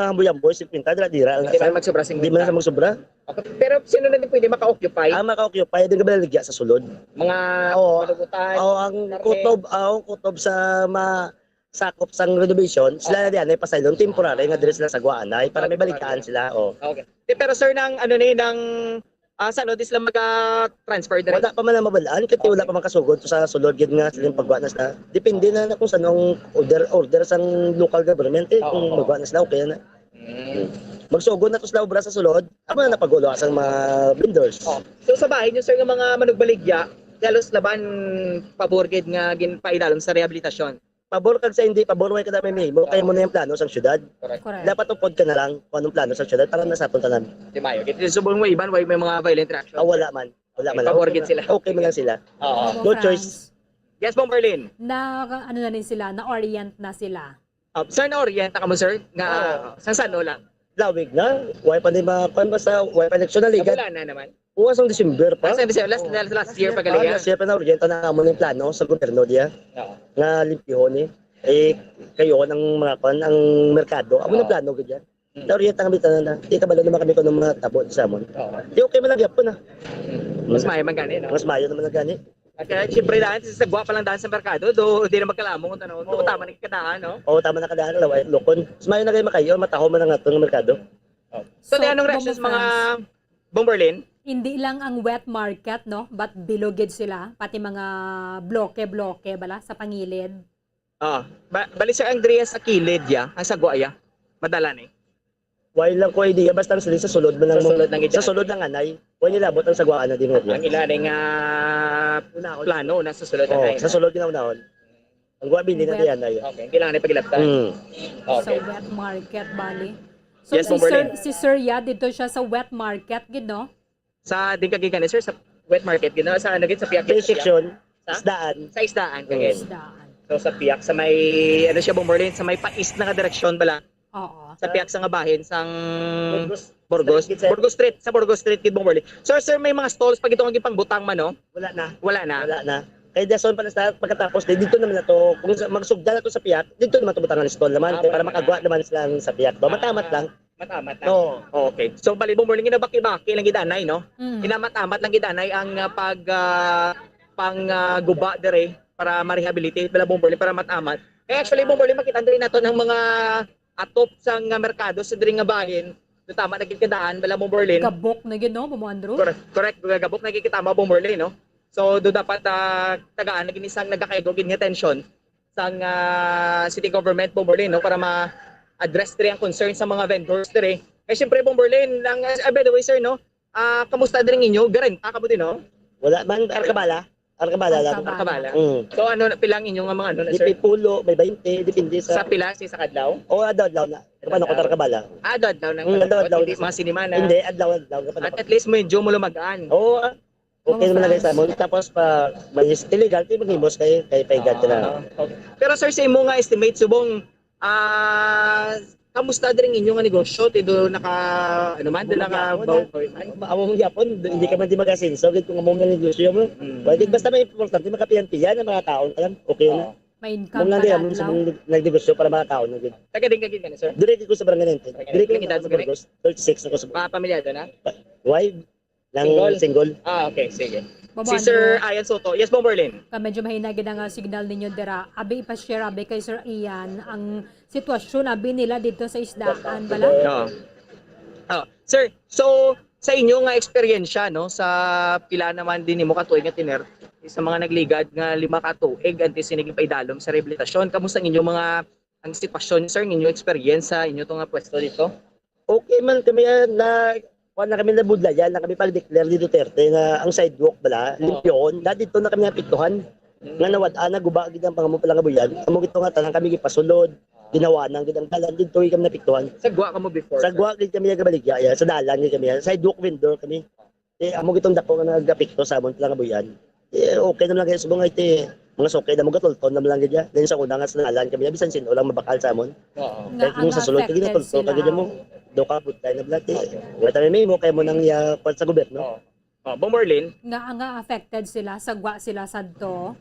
mga hamboy-hamboy, singkwenta, dira-dira lang. Hindi man magsubra singkwenta. Hindi man sa magsubra. Okay. Pero sino na din pwede maka-occupy? Ah, maka-occupy, din ka baligya sa sulod. Mga malugutan, oo, ang kutob, ah, ang kutob sa ma-, sakop sang renovation, sila na diyan ay pasaylon, temporary nga diri sila sa Guaanay para may balikaan sila, oh. Okay. Di, pero sir, nang ano ni, nang, ah, sa ano, di sila maga-transfer diri? Wala pa man ang mabalaan, kasi wala pa man kasugod sa sulod gid nga silang pagwa na sila. Depende na, na kung saan ang order, order sang local government, eh, kung magwa na sila, okay na. Mm. Magsugod na to sila obra sa sulod, amo na napagulo sang mga vendors. Oh. So, sa bahin niyo, sir, nga mga manugbaligya, halos laban pabor gid nga ginpailalom sa rehabilitasyon? Pabor kag sa hindi pabor, way ka na may mahimo, kay mo na yung plano sang syudad. Correct. Dapat upod ka na lang kung anong plano sa syudad para na sa aton tanan. Di mayo. Kaya subong mo iban, way may mga violent reaction. Ah, wala man. Wala man. Pabor gid sila. Okay man lang sila. Oo. No choice. Yes, Ma'am Marlene. Na, ano na rin sila, na-orient na sila. Ah, sir, na-orient na ka mo, sir? Nga, sa sano lang? Lawig na. Way pa ni ma-, kwan, basta way pa eleksyon na ligad. Wala na naman. Buwas ang December pa. Ah, sa December, last, last, last year pa gali, ah, last year pa na-orient na amo ng plano sa gobyerno diya. Oo. Nga limpyuhon ni. Eh, kayo ang mga kwan, ang merkado. Amo ng plano gid yan. Mm. Na-orient ang bitanan na. Di kabalo naman kami kung anong mga tabo sa amon. Oo. Di okay man lang gyapon, ah. Mm. Mas maayo man gani, no? Mas maayo naman lang gani. Kaya siyempre daan, sa gwa pa lang daan sa merkado, do, di na magkalamong, ano, do, tama na kadaan, no? Oo, tama na kadaan, laway, lukon. Mas maayo na kayo makayo, mataho man ang ato nga merkado. Oh. So, So, di anong reaction sa mga Bombo Bomberlin? Hindi lang ang wet market, no? But bilog gid sila, pati mga bloke-bloke bala sa pangilid. Ah, ba, bali sir, ang diriya sa kilid ya, ang sagwa ya. Madala ni. Why lang ko idea, basta ang sila sa sulod man lang Sa mo. Sulod lang ito. Sa sulod lang anay. Why nila abot ang sagwaan na din mo? Ang ila ni nga Unahon. Plano na sa sulod Oh, anay. Sa sulod nga unahon. Ang guwa bili na Wet. Diyan ay. Okay, kailangan ay pagilaptan. Mm. Okay. Sa wet market, bali. So, Yes, si Sir, Bomberlin. Si Sir Ya, dito siya sa wet market, gid, no? Sa din kagi kani sir sa wet market gina sa ano gid sa piyak Fish section, Sa? Isdaan. Sa isdaan kagi. Isdaan. So sa piyak sa may ano siya Bomberlin sa may pa-east na nga direksyon bala. Oo. Sa piyak sa nga bahin sang Burgos. Burgos. Street, gid, sir. Burgos Street, sa Burgos Street gid Bomberlin. Sir, sir, may mga stalls pa gito nga gipangbutang man no? Wala na. Wala na. Wala na. Kay dason pa na sa pagkatapos di dito naman na to kung sa- magsugda na to sa piyak, dito naman to butangan ang stall naman Ah, kay para para makagwa naman sila sa piyak. To. Matamat Ah. lang. Matamat na. Oo. Okay. So bali Bomberlin ginabaki-baki lang gid anay no? Mm. Ginamatamat lang gid anay ang ah, pag ah, pang ah, guba dire para ma-rehabilitate bala Bomberlin para matamat. Eh actually Bomberlin makita diri nato ng mga atop sang ah, merkado sa diri nga bahin. Do tama na gid kadaan bala Bomberlin. Gabok na gid no, Bomo Andrew? Correct, correct. Gabok na gid kita mga Bomberlin no. So do dapat ah, tagaan na gid isang nagakaigo gid nga atensyon sang ah, city government, Bomberlin, no, para ma-address diri ang concern sa mga vendors diri. Kay siyempre, Bomberlin, ang, ah, by the way, sir, no, ah, kamusta diri ang inyo? Garenta ka mo din, no? Wala man, Arkabala. Arkabala lang. Arkabala. Arkabala. Mm. So, ano, pila ang inyo nga mga ano na, Di sir? May pulo, may bainte, depende sa... Sa pila, sa isa ka adlaw? Oo, adlaw-adlaw na. Kapano ko Arkabala. Ah, adlaw-adlaw na. Mm, adlaw-adlaw. Hindi, mga sinimana. Hindi, adlaw-adlaw. At, at least medyo mo lumagaan. Oo, ah. Okay naman lagi sa amon. Tapos pa, may illegal, di maghimos kay kay paigad na. Ah, okay. Pero sir, sa imo nga estimate subong, ah, kamusta diri ang inyo nga negosyo? Ti do naka ano man, do naka Amo man. Amo man gyapon, hindi ka man di mag-asenso gid kung amo nga negosyo mo. Mm. Well, di- basta may importante makapiyan-piyan ang mga taon ka lang. Okay na. Oo. May income Muna ka di na amon sa adlaw. Mga nagnegosyo para makakaon na gid. Taga din ka gid ka na, sir? Dire ko sa barangay nineteen. Taga Dire ko din. Ilang edad sa mo gani? Barangay. Thirty-six ako sa Mga pamilyado na? Why? Nang Single? Single. Ah, okay, sige. Babo, Si Sir ano? Ian Soto. Yes, Bomberlin. Ka medyo mahina gid ang ah, signal ninyo dira. Abi ipa-share abi kay Sir Ian ang sitwasyon abi nila dito sa isdaan bala. Oo. Oh, sir, so sa inyo nga eksperyensya no sa pila naman din nimo ka tuig nga tiner sa mga nagligad nga lima ka tuig antes sini gipaidalom sa rehabilitasyon, kamusta ang inyo mga ang sitwasyon sir, ang inyo experience sa inyo to nga pwesto dito? Okay man kami ah, na kuan na kami nabudlayan na kami pag declare ni Duterte nga ang sidewalk bala Oo. limpyon na dito na kami naapektuhan Mm. Nga nawad-an na guba gid ang pangamon palangabuyan amo gito nga tanan kami gipasulod ginawanan gid ang dalan dito kami naapektuhan Sagwa ka mo before. Sagwa gid kami nga gabaligya ya sa dalan gid kami ya. Sidewalk vendor kami. Eh, amo gitong dako nga nagapekto sa amon palangabuyan. Eh, okay naman lang kayo subong nga iti mga suki na mo gatulton naman lang gid ya. Then sa una nga sanalan kami bisan sino lang mabakal sa amon. Oo. Nga Kaya kung ang sa sulod kagi affected natulto sila. Kagi mo do ka putay na blati. Wala tayo may mo kay mo nang ya pag sa gobyerno. Oo. Oh, Bomberlin. Nga nga affected sila, sagwa sila sadto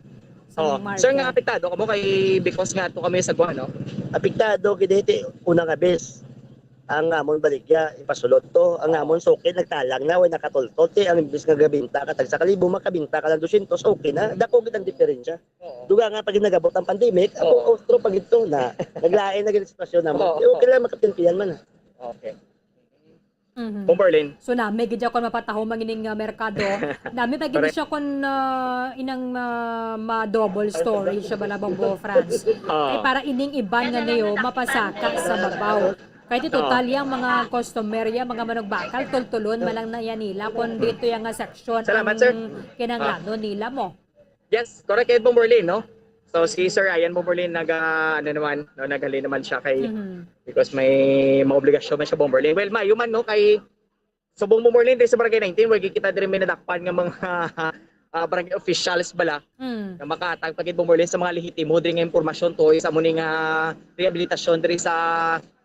sa Oh, market. Sir, nga apektado kamo kay because nga to kami sa Guam, no? Apektado gid iti una nga bes. Ang amon baligya ipasulod to, ang amon sukid nagtalang na way nakatultol ti ang imbis nga gabinta ka tag sa kalibo makabinta ka lang dosyentos, okay na. Dako gid ang diferensya. Oo. Duga nga pag nagabot ang pandemic, Oo. ako otro pa gid to na naglain na gid ang sitwasyon namo. Oo. Di okay lang makapinpiyan man. Okay. Mhm. Bomberlin. So nami gid siya kon mapataho mangining uh, merkado. Nami pa gid siya kon uh, inang uh, ma double story siya bala Bombo France. Ah. Kay para ining iban nga niyo mapasaka sa babaw. Kay di total yang mga customer ya, mga manugbakal, tultulon man lang na yan nila kon dito yang nga section Salamat, ang sir. Kinanglanon nila mo. Yes, correct kay Bomberlin, no? So si Sir Ian Bomberlin naga ano naman, no, naghalin naman siya kay Mhm. because may mga obligasyon man siya Bomberlin. Well, maayo man no kay subong Bomberlin diri sa Barangay nineteen, wag kita diri may nadakpan nga mga ah, barangay officials bala Mm. na makatag pagit Bomberlin sa mga lehitimo diri nga impormasyon to sa muning ah, rehabilitasyon diri sa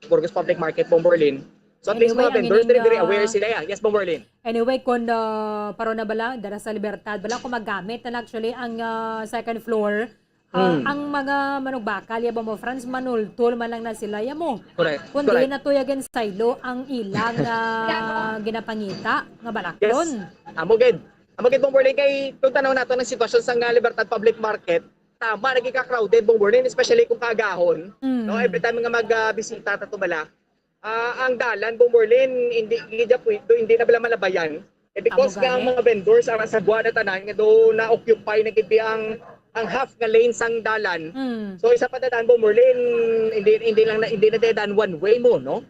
Burgos Public Market Bomberlin. So at least Anyway, mga ang vendors ining, diri very ah, aware sila ya. Yes, Bomberlin. Anyway, kung ah, paro na bala, dara sa Libertad bala, kung magamit na actually ang ah, second floor, ah, Hmm. ang mga manugbakal, ya ba mo, Franz, manultol man lang na sila, ya mo. Correct. Kung Correct. Di na to yagan saylo ang ilang ah, ginapangita nga balakton. Yes. Amo gid. Amo gid, Bong Berlin, kay kung tanaw nato ang sitwasyon sa nga Libertad Public Market, tama, naging ka-crowded, Bong Berlin, especially kung kaagahon. Mm. No, every time nga mag, ah, bisita ta to bala, ah, ang dalan, Bong Berlin, hindi, hindi, hindi na bala malabayan. Eh, because nga ang mga vendors, ang sagwa na tanan, nga do na-occupy na gid ang, ang half nga lane sang dalan. Mm. So, isa pa tanan, Bong Berlin, hindi, hindi lang na, hindi na tayo daan one way mo, no?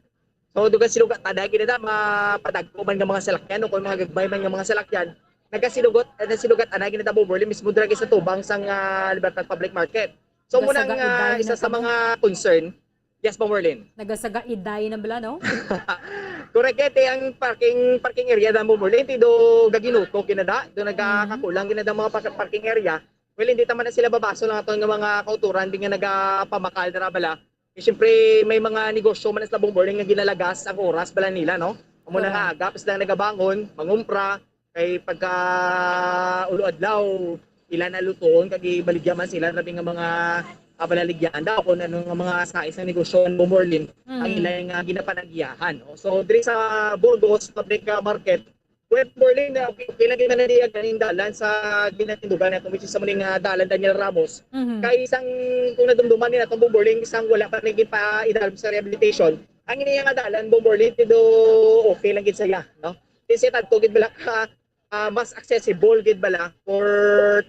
So, dugang silugat, taday gid na, mapadagko man nga mga salakyan, o kung mga gagmay man nga mga salakyan, nagasilugot, eh, nasilugat, anay gid na, Bong Berlin, mismo dira sa tubang sang, ah, Libertad Public Market. So, muna nga isa sa mga concern, yes, Bong Berlin. Nagasagaiday na bala, no? Correct, eh, ang parking, parking area na, Bong Berlin, ti do gaginuto kinada, do nagakakulang kinada mga park-, parking area. Well, hindi taman na sila babaso lang aton nga mga kauturan, di nga nagapamakal dira bala. Eh, siyempre, may mga negosyo man sa Bong Berlin nga ginalagas ang oras bala nila, no? Amo na nga, aga pa sila nagabangon, mangumpra, kay pagka ulo adlaw, ila na lutuon, kag ibaligya man sila, labi nga mga, ah, balaligyaan daw, kung ano nga mga sais nga negosyo ang Bong Berlin, ang ila nga ginapanagiyahan, no? So, diri sa Burgos Public, ah, Market, Well, Bong Berlin, uh, okay, okay lang gid man na diya ganing dalan sa ginatindugan nato, which is sa muning, ah, dalan Daniel Ramos. Mhm. Kay isang, kung nadumduman ni natong Bong Berlin, isang wala pa naging pa idalom sa rehabilitation, ang iya nga dalan, Bong Berlin, pero okay lang gid siya, no? Kasi tagto gid bala ka, ah, mas accessible gid bala for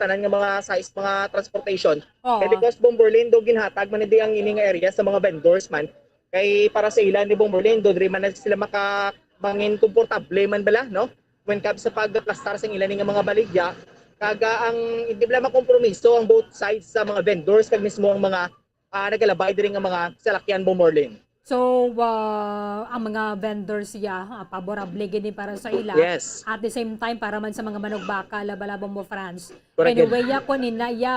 tanan nga mga size, mga transportation. Oo. Kay because, Bong Berlin, do ginhatag man di ang ini nga area sa mga vendors man. Kay para sa ila ni Bong Berlin, do diri man na sila maka mangin komportable man bala, no? When comes sa pagplastar sa ila ni nga mga baligya, kaga ang hindi bala makompromiso ang both sides sa mga vendors kag mismo ang mga, ah, nagalabay diri nga mga salakyan, Bong Berlin. So, ah, ang mga vendors siya, ah, favorable gid ni para sa ila. Yes. At the same time, para man sa mga manugbakal, bala, Bong Franz. Correct. Anyway, ya, kunin na, ya,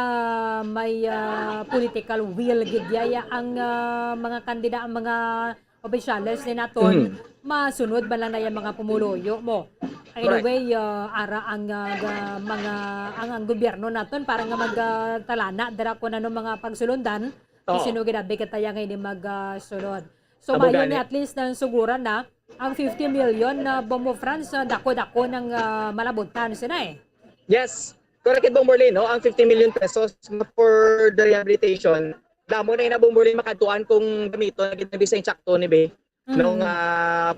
may, ah, political will gid ya, ya ang, ah, mga kandida, ang mga opisyales ni naton, mm, masunod ba lang na yung mga pumuluyo mo? Correct. Anyway, ah, ara ang, ah, ga-, mga, ang, ang gobyerno naton para nga mag, ah, talana dira kung ano mga pagsulundan, oo, sino ginabi kita yang ini mag, ah, sulod. So, amo mayo gani ni at least nang suguran na ang fifty million na Bong Franz, ah, dako-dako nang, ah, malabutan sina eh. Yes. Correct, Bong Berlin, no? Ang fifty million pesos for the rehabilitation, damo na ina, Bong Berlin, makadtuan kung gamiton na gid na bisag insakto ni be, no, mm, nga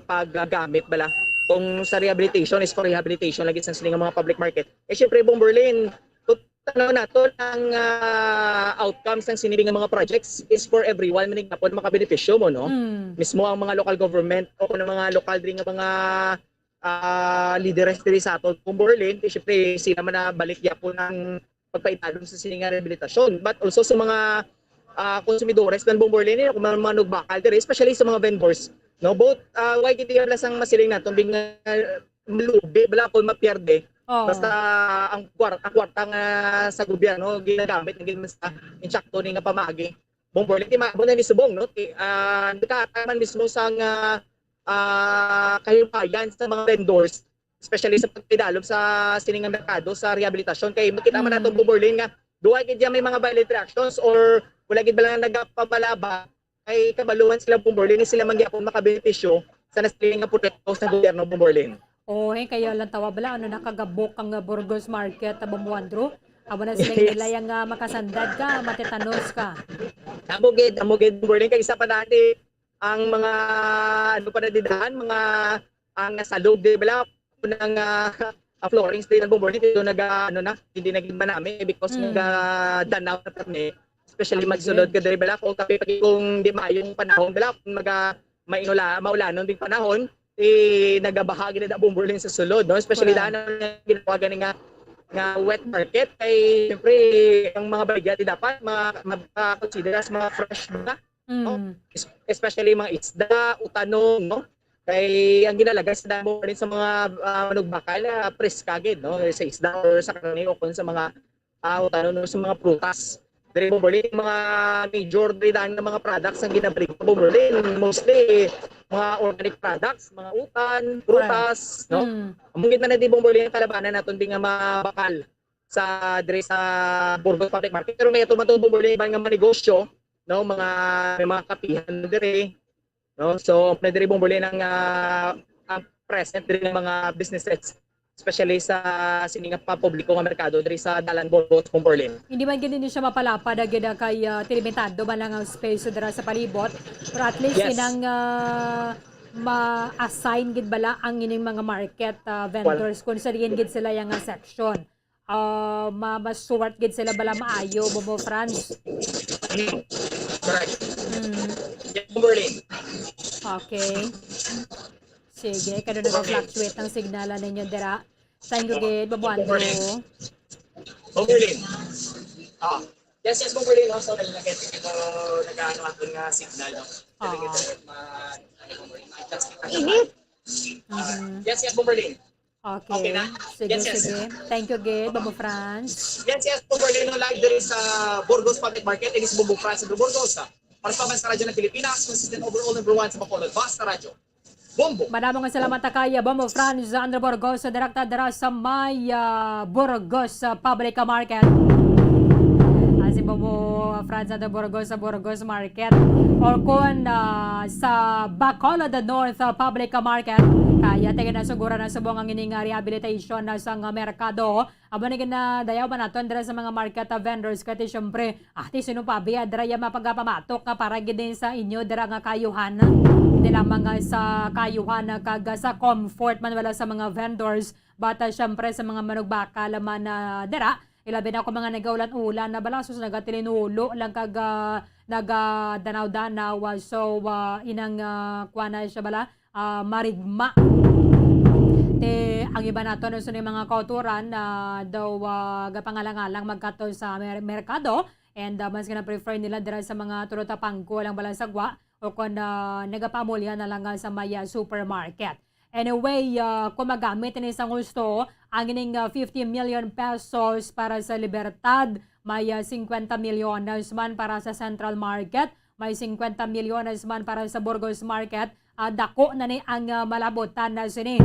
paggamit bala. Kung sa rehabilitation is for rehabilitation lagi sa sining mga public market. Eh, syempre, Bong Berlin, kung tanaw nato ang, ah, outcomes ng sining nga mga projects is for everyone, man gihapon makabenepisyo mo, no? Mm. Mismo ang mga local government o kung ang mga lokal diri nga mga ah, lideres diri sa aton, Bong Berlin, kay syempre sila man na balik gyapon ang pagpaidalom sa sini nga rehabilitasyon. But also sa mga, ah, konsumidores man, Bong Berlin, eh, kung mga manugbakal diri, especially sa mga vendors, no? Both, ah, why gid lang sang masiling naton, bing, ah, malugi bala kung mapierde. Oh. Basta ang kwar-, ang kwarta nga sa gobyerno ginagamit na gid man sa insakto ni nga pamaagi. Bong Berlin, ti maabo na ni subong, no? Ti, ah, nagkataman mismo sa nga ah, kahibayan sa mga vendors, especially sa pagpidalom sa sining nga merkado sa rehabilitasyon. Kay makita man nato, mm, Bong Berlin, nga duha gid dyan may mga violent reactions or wala gid ba lang nagapamalaba, kay kabaluhan sila, Bong Berlin, nga sila man gyapon makabenepisyo sa nasiling nga proyekto sa gobyerno, Bong Berlin. Oh, eh, kaya lang tawa bala, ano, nakagabok ang, uh, Burgos Market, uh, Bong Andrew. Amo na sila, yes, nila yang, uh, makasandad ka, matetanos ka. Amo gid, amo gid, Bong Berlin, kay isa pa dati, ang mga, ano pa na didahan, mga, ang nasalog, di ba, unang, ah, ah, floorings din ang Bong Berlin, dito naga, ano na, hindi naging manami because, mm, nagadanaw na kami. Especially magsulod ka diri bala, kung kape pag kung di mayong panahon bala, kung maga, mainula, maulanon ding panahon, eh, nagabaha gid na Bong Berlin sa sulod, no? Especially, correct, daan ang ginagawa gani nga, nga wet market, kay siyempre ang mga baligya ti dapat ma-, ma-, consider as mga fresh ba? No? Mm. Es-, especially mga isda, utanon, no? Kay ang ginalagas sa damo rin sa mga, ah, manugbakal, ah, preska gid, no? Sa isda or sa karne o kung sa mga, ah, utanon o sa mga prutas. Diri, Bong Berlin, mga major diri daan nga mga products ang ginabaligya, Bong Berlin, mostly mga organic products, mga utan, prutas, no? Mm. Amo gid man na di, Bong Berlin, ang kalabanan naton di nga mabakal sa, diri sa Burgos Public Market. Pero may ato man to, Bong Berlin, iban nga mga negosyo, no, mga, may mga kapihan diri, no? So, na diri, Bong Berlin, ang, ah, ang present diri ng mga businesses. especially sa sini nga papubliko nga merkado diri sa Dalan Burgos, Bomborlin. Hindi man gid ni siya mapalapad, ah, gid, ah, kay, ah, limitado man lang ang space dira sa palibot. Pero at least Yes. Inang, ah, ma-assign gid bala ang ining mga market, ah, vendors kung sa diin gid sila yang, ah, section. Ah, ma-, ma-sort gid sila bala maayo, Bobo Franz. Hmm. Correct. Mm. Yes, Bomborlin. Okay. Sige, kano nag-fluctuate ang signal ninyo dira. Thank you gid, Bobo Andrew. Bomborlin. Ah. Yes, yes, Bomborlin. No? So, nag-, nag-, nag-, nag-ano aton nga signal, no? Ah. Nag-, ma-, ma-adjust kita sa Init. Ah, Mhm. yes, yes, Bomborlin. Okay. Okay na? Sige, Yes, yes. Sige. Thank you gid, Bobo Franz. Yes, yes, Bomborlin, no, live diri sa Burgos Public Market. Ini si Bombo Franz Andrew Burgos, ah. Para sa Radyo ng Pilipinas, consistent overall number one sa Bacolod. Basta Radyo. Bombo. Madamo nga salamat ta kay Bombo Franz Andrew Burgos, direkta dira sa may, ah, Burgos, ah, Public Market. Ah, si Bombo Franz Andrew Burgos sa Burgos Market. Or kung, ah, sa Bacolod North, ah, Public Market, kaya tingin na siguro na subong ang ining, ah, rehabilitation na sa nga merkado. Abo na ginadayaw ba naton dira sa mga market, ah, vendors? Kati siyempre, ati sino pa biya dira ya mapagapamatok nga para gid din sa inyo dira nga kayuhan. Hindi lamang nga sa kayuhan, ah, kag, ah, sa comfort man wala sa mga vendors, but, ah, siyempre sa mga manugbakal man, ah, dira, ilabi na ko mga nagaulan-ulan na bala, sus, nagatilinulo lang kag, ah, nagadanaw-danaw, ah, so, ah, inang, ah, kuha na siya bala, ah, marigma. Te, ang iba nato no sa mga kauturan na daw, ah, gapangalang-alang magkato sa mer-, merkado, and, ah, mas gina-prefer nila dira sa mga tulotapangko lang bala sa gwa o kon, ah, nagapaamulya na lang, ah, sa may, ah, supermarket. Anyway, ah, kung magamit ini sa gusto, ang ining, ah, fifty million pesos para sa Libertad, may, ah, cincuenta milyones man para sa Central Market, may cincuenta milyones man para sa Burgos Market, ah, dako na ni ang, ah, malabutan na sini.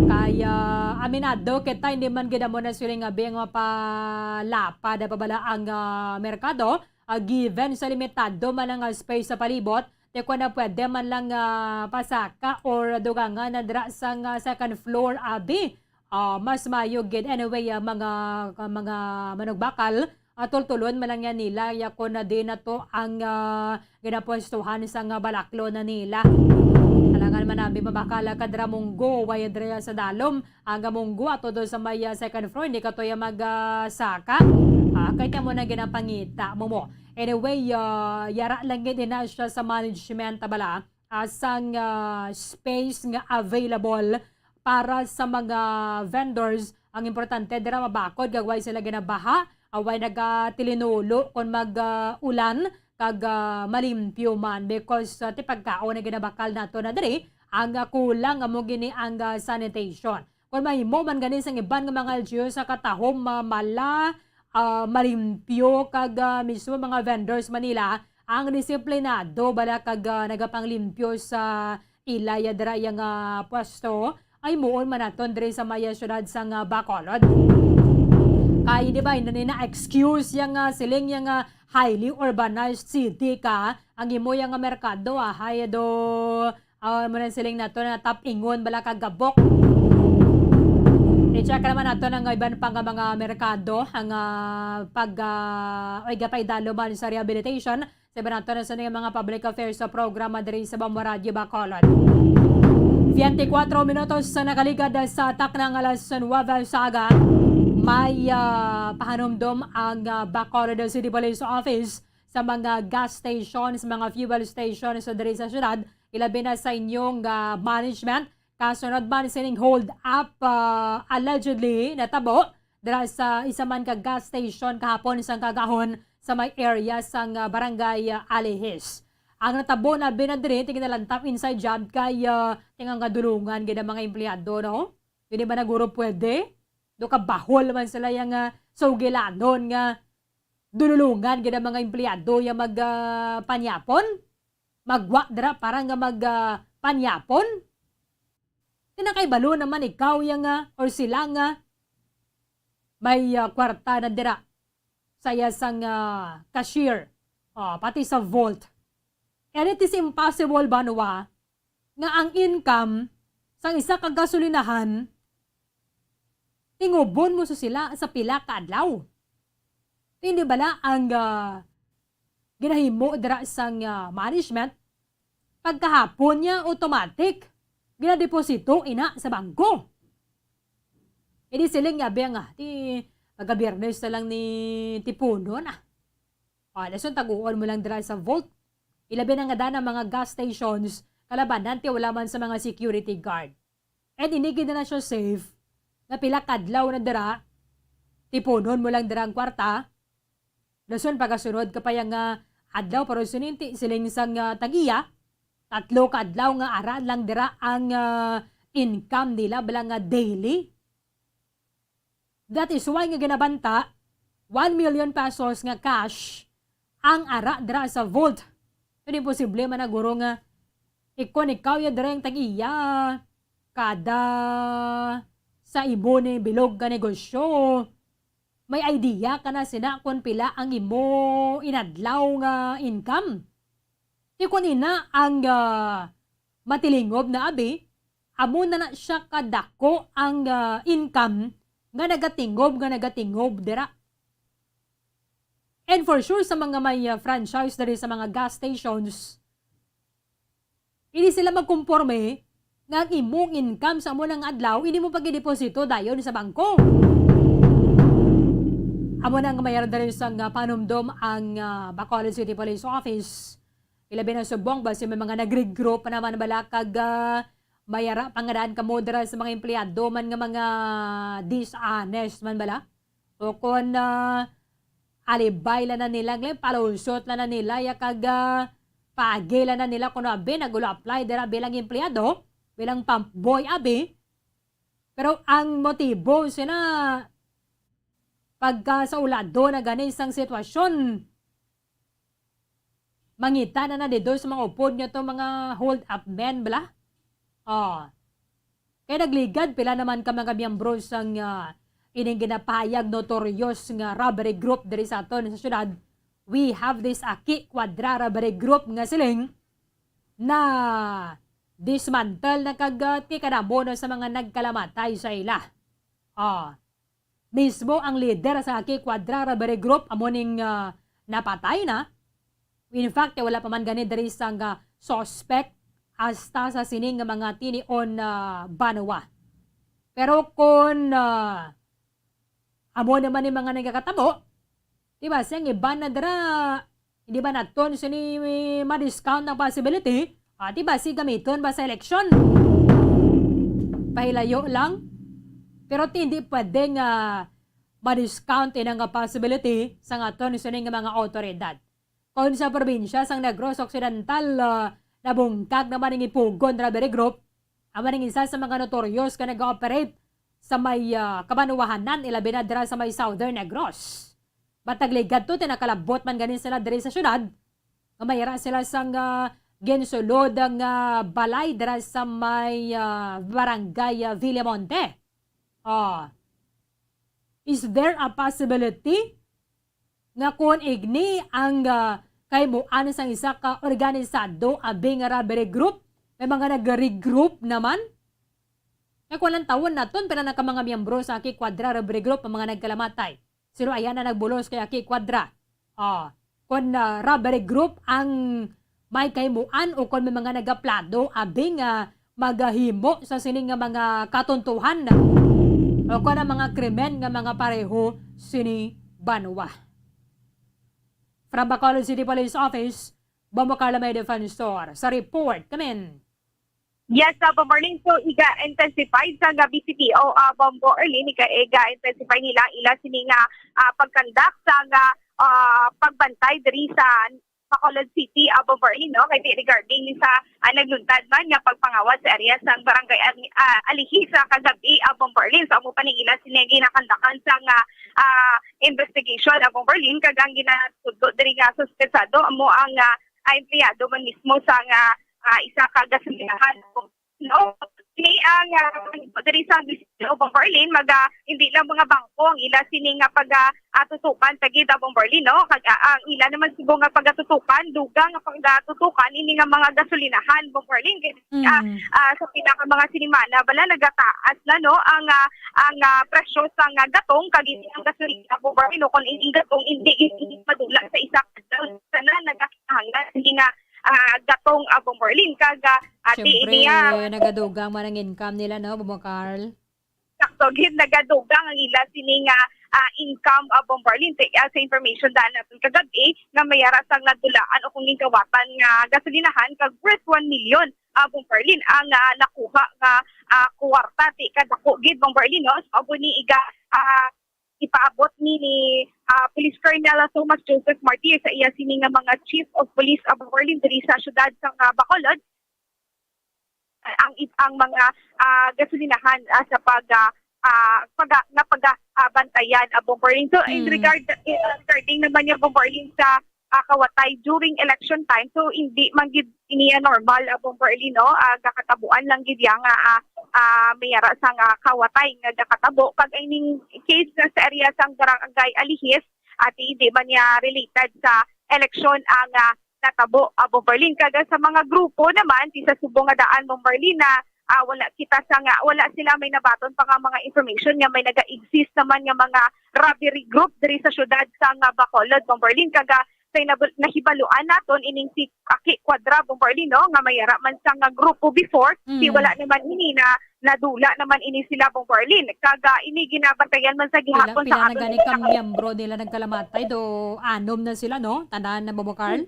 Kay, ah, aminado kita, hindi man gid amo na sila nga bing mapalapad pa bala ang, ah, merkado, ah, given sa limitado man ang, ah, space sa palibot, di ko na pwede man lang, ah, pasaka or dugangan na dira sang, ah, second floor, abi. Ah, mas maayo gid. Anyway, ah, mga, mga manugbakal, ah, tultulon man lang yan nila, ya kon na di na to ang, ah, ginapwestuhan sa nga balaklo na nila. Alangan man nabi mabakal, ah, kadra munggo, way dira sa dalom, ang munggo ato do sa may, ah, second floor, hindi ka to ya mag, ah, saka. Ah, kay mo na ginapangita mo mo. Anyway, ah, yara lang gid na siya sa management, bala, ah, sang, ah, space nga available para sa mga vendors. Ang importante dira mabakod kag way sila ginabaha, ah, way nagatilinulo kon mag, ah, ulan kag, ah, malimpyo man because, ah, ti pagkaon na ginabakal nato na diri ang, ah, kulang amo gini ang, ah, sanitation. Kon mahimo man gani sang iban nga mga L G U sa katahom, ah, mala, ah, malimpyo kag, ah, mismo mga vendors man nila ang disiplinado bala kag, ah, nagapanglimpyo sa ila ya dira ya nga pwesto, ay muon man naton diri sa maya syudad sa nga Bacolod. Kay di ba, hindi na excuse ya nga siling ya nga highly urbanized city ka, ang imo ya nga merkado, ah, hay do, ah, mo na siling nato na tapingon bala ka gabok. I-check naman nato ang iban pa nga mga merkado ang, ah, pag, ah, ay gapaidalo man sa rehabilitation. Sa iba nato na sa mga public affairs sa programa diri sa Bamba Radio Bacolod. Twenty-four minutos sa nakaligad sa taknang alas nuwebe sa aga, may, ah, pahanumdom ang, ah, Bacolod City Police Office sa mga gas stations, mga fuel stations sa diri sa syudad, ilabi na sa inyong, ah, management. Kasunod man sining hold up, ah, allegedly natabo dira sa isa man ka gas station kahapon sang kagahon sa may area sang, ah, barangay, ah, Alihis. Ang natabo na binadiri, tingin na lang top inside job kay, ah, tingin nga dulungan gid ang mga empleyado, no? Hindi ba na guro pwede? Do ka bahol man sila yang, ah, sugilanon nga dululungan gid ang mga empleyado yang mag, ah, panyapon? Magwa dira para nga mag, ah, panyapon? Tinakay balo naman ikaw yang, ah, or sila nga may, ah, kwarta na dira sa iya sang, ah, cashier, ah, pati sa vault. And it is impossible, Banwa, nga ang income sang isa ka gasolinahan Tingubon mo sa sila sa pila ka adlaw. Hindi bala ang, ah, ginahimo dira sang, ah, management? Pagkahapon niya, automatic, ginadeposito ina sa bangko. Hindi sila nga, "Abi nga, ti, pagka-Biyernes na lang ni tipunon, ah." Ah, dason taguon mo lang dira sa vault. Ilabi na nga daan ang mga gas stations, kalabanan ti wala man sa mga security guard. And hindi gid na siya safe nga pila ka adlaw na dira, tipunon mo lang dira ang kwarta. Dason pagasunod ka pa yang, ah, adlaw, pero sininti siling sang, ah, tag-iya, tatlo ka adlaw nga ara lang dira ang, ah, income nila, bala nga daily. That is why nga ginabanta, one million pesos nga cash ang ara dira sa vault. Pero imposible man na, guro, nga ikon ikaw ya dira ang tag-iya kada sa imo ni bilog nga negosyo. May idea ka na sina kon pila ang imo inadlaw nga income? Ti kon ina ang, ah, matilingob na abi, amo na na siya kadako ang, ah, income nga nagatingob, nga nagatingob dira. And for sure, sa mga may, ah, franchise diri sa mga gas stations, hindi sila magkumporme nga ang imong income sa amo nang adlaw, hindi mo pag-deposito dayon sa bangko. Amo na nga may diri sa nga panumdom ang, ah, Bacolod City Police Office. Ilabi na subong ba si may mga nag-regroup pa naman bala kag, ah, may ara pa nga daan ka modera sa mga empleyado man nga mga dishonest man bala? O kon, ah, alibay lang na nila, ngle, palusot lang na nila, ya kag, ah, paagi lang na nila kuno abi, nagulo-apply dira bilang empleyado, bilang pump boy abi. Pero ang motibo sina pagka sa ulado na gani sang sitwasyon, mangita na na dito sa mga upod nga to, mga hold up men bala. Oh. Kay nagligad pila naman ka mga miyembro sang, ah, ining ginapahayag notorious nga robbery group diri sa aton sa syudad. We have this Aki Cuadra robbery group nga siling na dismantle na kag, ah, ti kadamo na sa mga nagkalamatay sa ila. Ah, mismo ang leader sa Aki Cuadra robbery group amo ning, ah, napatay na. In fact, wala pa man gani diri sang, ah, suspect hasta sa sini nga mga tinion, ah, banwa. Pero kon, ah, amo naman ni mga nagakatabo, di ba, siyang iban na dira, hindi ba naton sini ma-discount ang possibility? Ah, di ba, si gamiton ba sa eleksyon? Pahilayo lang. Pero ti, hindi pwede nga ma-discount ina nga possibility sa aton sini nga mga awtoridad. Kon sa probinsya sang Negros Occidental, ah, nabungkag naman ang Ipugon Robbery Group, amo ning isa sa mga notorious nga nag-ooperate sa may, ah, kabanwahanan, ilabi na dira sa may Southern Negros. Matag ligad to, ti nakalabot man gani sila diri sa syudad, nga may ara sila sang, ah, ginsulod nga balay dira sa may, ah, barangay, ah, Villamonte. Oh. Is there a possibility nga kon igni ang, ah, kahimuan sang isa ka organisado abi nga robbery group, may mga nag-regroup naman? Kay kung lantawon naton, pila na ka mga miyembro sa Aki Cuadra robbery group ang mga nagkalamatay. Sino aya na nagbulos kay Aki Cuadra? Oh, kon, ah, robbery group ang may kahimuan o kon may mga nagaplado abi nga magahimo sa sini nga mga katuntuhan o kon ang mga krimen nga mga pareho sini banwa. From Bacolod City Police Office, Bombo Carla May Defensor sa report. Kamin. Yes, uh, Bombo Arlene, so iga-intensify sa nga B C P O, uh, Bombo Arlene, iga, iga-intensify nila ila sini nga, uh, pagkandak sa nga, uh, pagbantay diri sa Bacolod City, uh, Bombo Arlene, no? Kay regarding sa, uh, nagluntad man nga pagpangawat sa area sang barangay Al-, uh, Alihi sa kagabi, uh, Bombo Arlene. So, amo pa ning ila sini nga ginakandakan sa nga, uh, investigation, uh, Bombo Arlene, kag ang ginatudlo diri nga suspetsado amo ang, uh, uh, empleyado man mismo sa nga, ah, isa ka gasolinahan, no? Ni ang, ah, diri sa Iloilo, Bomberlin, maga, hindi lang mga bangko ang ila sini nga pag, ah, ah, tutukan, tagid, ah, Bomberlin, no? Kag, ah, ang ila naman subong nga pagatutukan, dugang nga pagatutukan, ini nga mga gasolinahan, Bomberlin. Kay, ah, Mm. ah, sa pinaka mga sinimana, bala, nagataas na, no? Ang, ah, ang, ah, presyo sa nga gatong, kag ini ang gasolina, Bomberlin, no? Kung ini gatong, hindi, hindi madula sa isa ka adlaw, sana nagakahanglan, hindi nga, ah, gatong, ah, Bomberlin, kag, ah, ati Siyempre, ini, ah, nagadugang man ang income nila, no, Bobo Carl? Sakto gid, nagadugang ang ila sini nga, ah, income, ah, Bomberlin. Sa, ah, sa information daan naton kagab-i, nga may ara sang nadulaan o kung gingkawatan nga gasolinahan, kag worth one million, ah, Bomberlin, ang, ah, nakuha nga, ah, kuwarta. Ti kadako gid, Bomberlin, no? So, amo ni iga, ah, ipaabot ni, ni, ah, Police Colonel Thomas Joseph Martir sa iya sini nga mga Chief of Police, ah, Bomberlin, diri sa siyudad sa, ah, Bacolod. Ang, ang mga, ah, gasolinahan, ah, sa pag, ah, ah, pag, nga pag, ah, bantayan, ah, Bomberlin. So, in Mm. regard, in regarding naman niya, Bomberlin, sa, ah, kawatay during election time, so hindi man gid niya normal, ah, Bomberlin, no? Ah, gakatabuan lang gid niya nga, ah, ah, may ara sa nga kawatay nga gakatabo. Pag ining case na sa area sang Barangay Alihis, ati hindi man niya related sa eleksyon ang, ah, natabo, ah, Bomberlin. Kag sa mga grupo naman, ti sa subong nga daan, Bomberlin, na, ah, wala kita sa nga, wala sila may nabaton pa nga mga information nga may naga-exist naman nga mga robbery group diri sa siyudad sa nga Bacolod, Bomberlin. Kag, ah, sa nabal-, nahibaluan naton ining si Aki Cuadra, Bomberlin, no, nga may ara man sa nga grupo before, ti Mm. wala naman ini na nadula naman ini sila, Bomberlin. Kag, ah, ini ginabantayan man sa Pila, gihapon sa pila na aton gani ka mga miyembro nila nagkalamatay? Do anom na sila, no? Tanan na, Bobo Carl?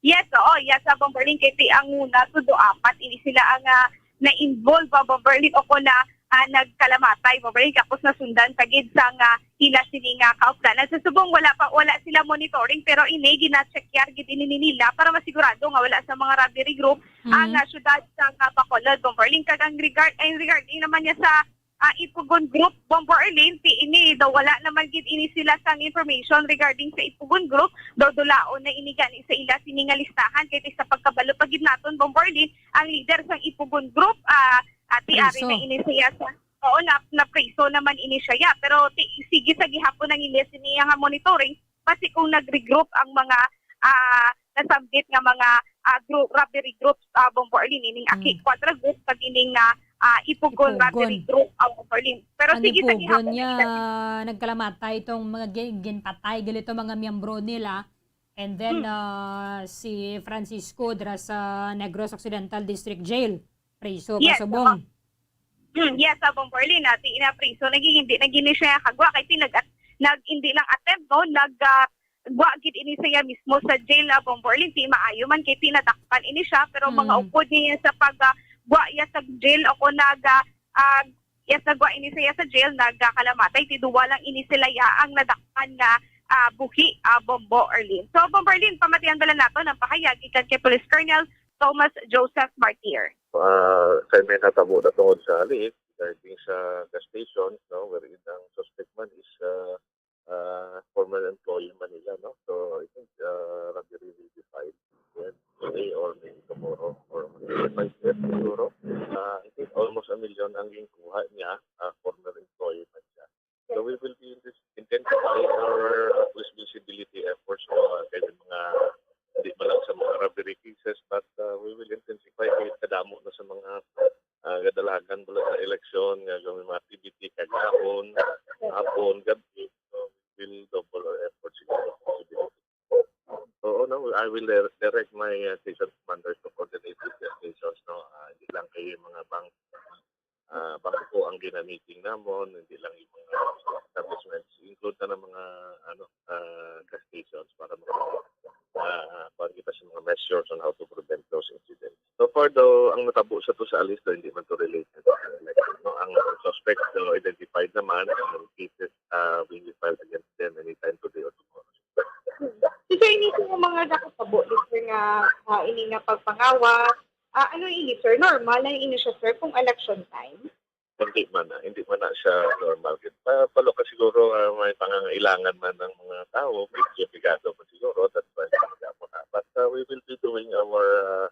Yes, oo, yes, sa Bomberlin, kay ti ang una, tudo apat, ini sila ang, ah, na-involve, ah, Bomberlin, o kung na, ah, nagkalamatay, Bomberlin, tapos nasundan pa gid sa nga ila sini nga kaupdanan. Sa subong, wala pa, wala sila monitoring, pero ini, gina-check yar gid ini ni nila para masigurado nga wala sa mga robbery group ang, Mm. ah, syudad sa nga Bacolod, Bomberlin. Kag ang regard, ay, regarding naman niya sa, ah, Ipugon Group, Bomberlin, ti ini daw wala naman gid ini sila sang information regarding sa Ipugon Group. Daw dulaon na ini gani sa ila sini nga listahan, kay ti sa pagkabalo pa gid naton, Bomberlin, ang leader sang Ipugon Group, ah, ati ari Priso. na ini siya sa, oo, na, na priso naman ini siya, ya. Pero ti, sige sa gihapon ang ila sini nga monitoring, basi kung nag-regroup ang mga, ah, nasambit nga mga, ah, group, robbery groups, ah, Bomberlin, ining Aki Mm. Cuadra Group, kag ining, ah, ah, Ipugon Ipugon. Robbery Group, ah, Bomberlin. Pero Ang sige sa Ipugon gihapon niya, ang ila nagkalamatay itong mga gin-, ginpatay, gali itong mga miyembro nila. And then, Hmm. ah, si Francisco dira sa Negros Occidental District Jail. Priso, Yes, kasubong. oo. Hmm, yes, sa Bomberlin, ah, ti ina priso, naging hindi, naging siya kagwa, kay ti nag-, nag-, hindi lang attempt, no? Nag, ah, gwa gid ini siya mismo sa jail, ah, Bomberlin, ti maayo man, kay ti nadakpan ini siya, pero mga Mm. upod niya sa pag, ah, gwa iya sa jail, o kung nag, ah, ah, iya sa gwa ini siya sa jail, nagkakalamatay, ti duwa lang ini sila ya ang nadakpan nga, ah, buhi, ah, Bombo Erlin. So, Bomberlin, pamatian bala nato ang pahayag gikan kay Police Colonel Thomas Joseph Martir. Ah, kay may natabo na tungod sa Alihis, regarding sa gas stations, no, wherein ang suspect man is, ah, ah, former employee man nila, no? So, I think, ah, robbery will be filed, yes, today or maybe tomorrow or maybe five years siguro. Ah, I think almost a million ang ginkuha niya, ah, former employee man siya. So, we will be inten-, intensifying our, uh, police visibility efforts, no? Ah, kay may mga, hindi pa lang sa mga robbery cases, but, uh, we will intensify kay kadamo na sa mga, uh, kadalagan bala sa eleksyon, nga may mga activity, kagahapon, hapon, gabi. So, we will double our efforts in visibility. Oo, no? I will dir-, direct my, uh, station commanders to coordinate with the stations, no? Ah, hindi lang kayo yung mga bank, ah, bangko ang ginamiting namon, hindi lang yung mga establishments, include na ng mga, ano, ah, gas stations para mga, ah, kuwan kita sa mga measures on how to prevent those incidents. So far daw, ang natabo sa to sa Alihis daw, hindi man to related sa election, no? Ang suspect daw identified naman, ang cases, ah, will be filed against them anytime today or tomorrow. So, sa inyo po nga mga nakatabo, sir, nga, ah, ini nga pagpangawa, ah, ano ini, sir? Normal na ini siya, sir, kung election time? Hindi man na, hindi man na siya normal. Pa-, palo ka siguro, ah, may pangangailangan man ng mga tao, medyo pigado man siguro, that's why hindi mo na. But, ah, we will be doing our, ah,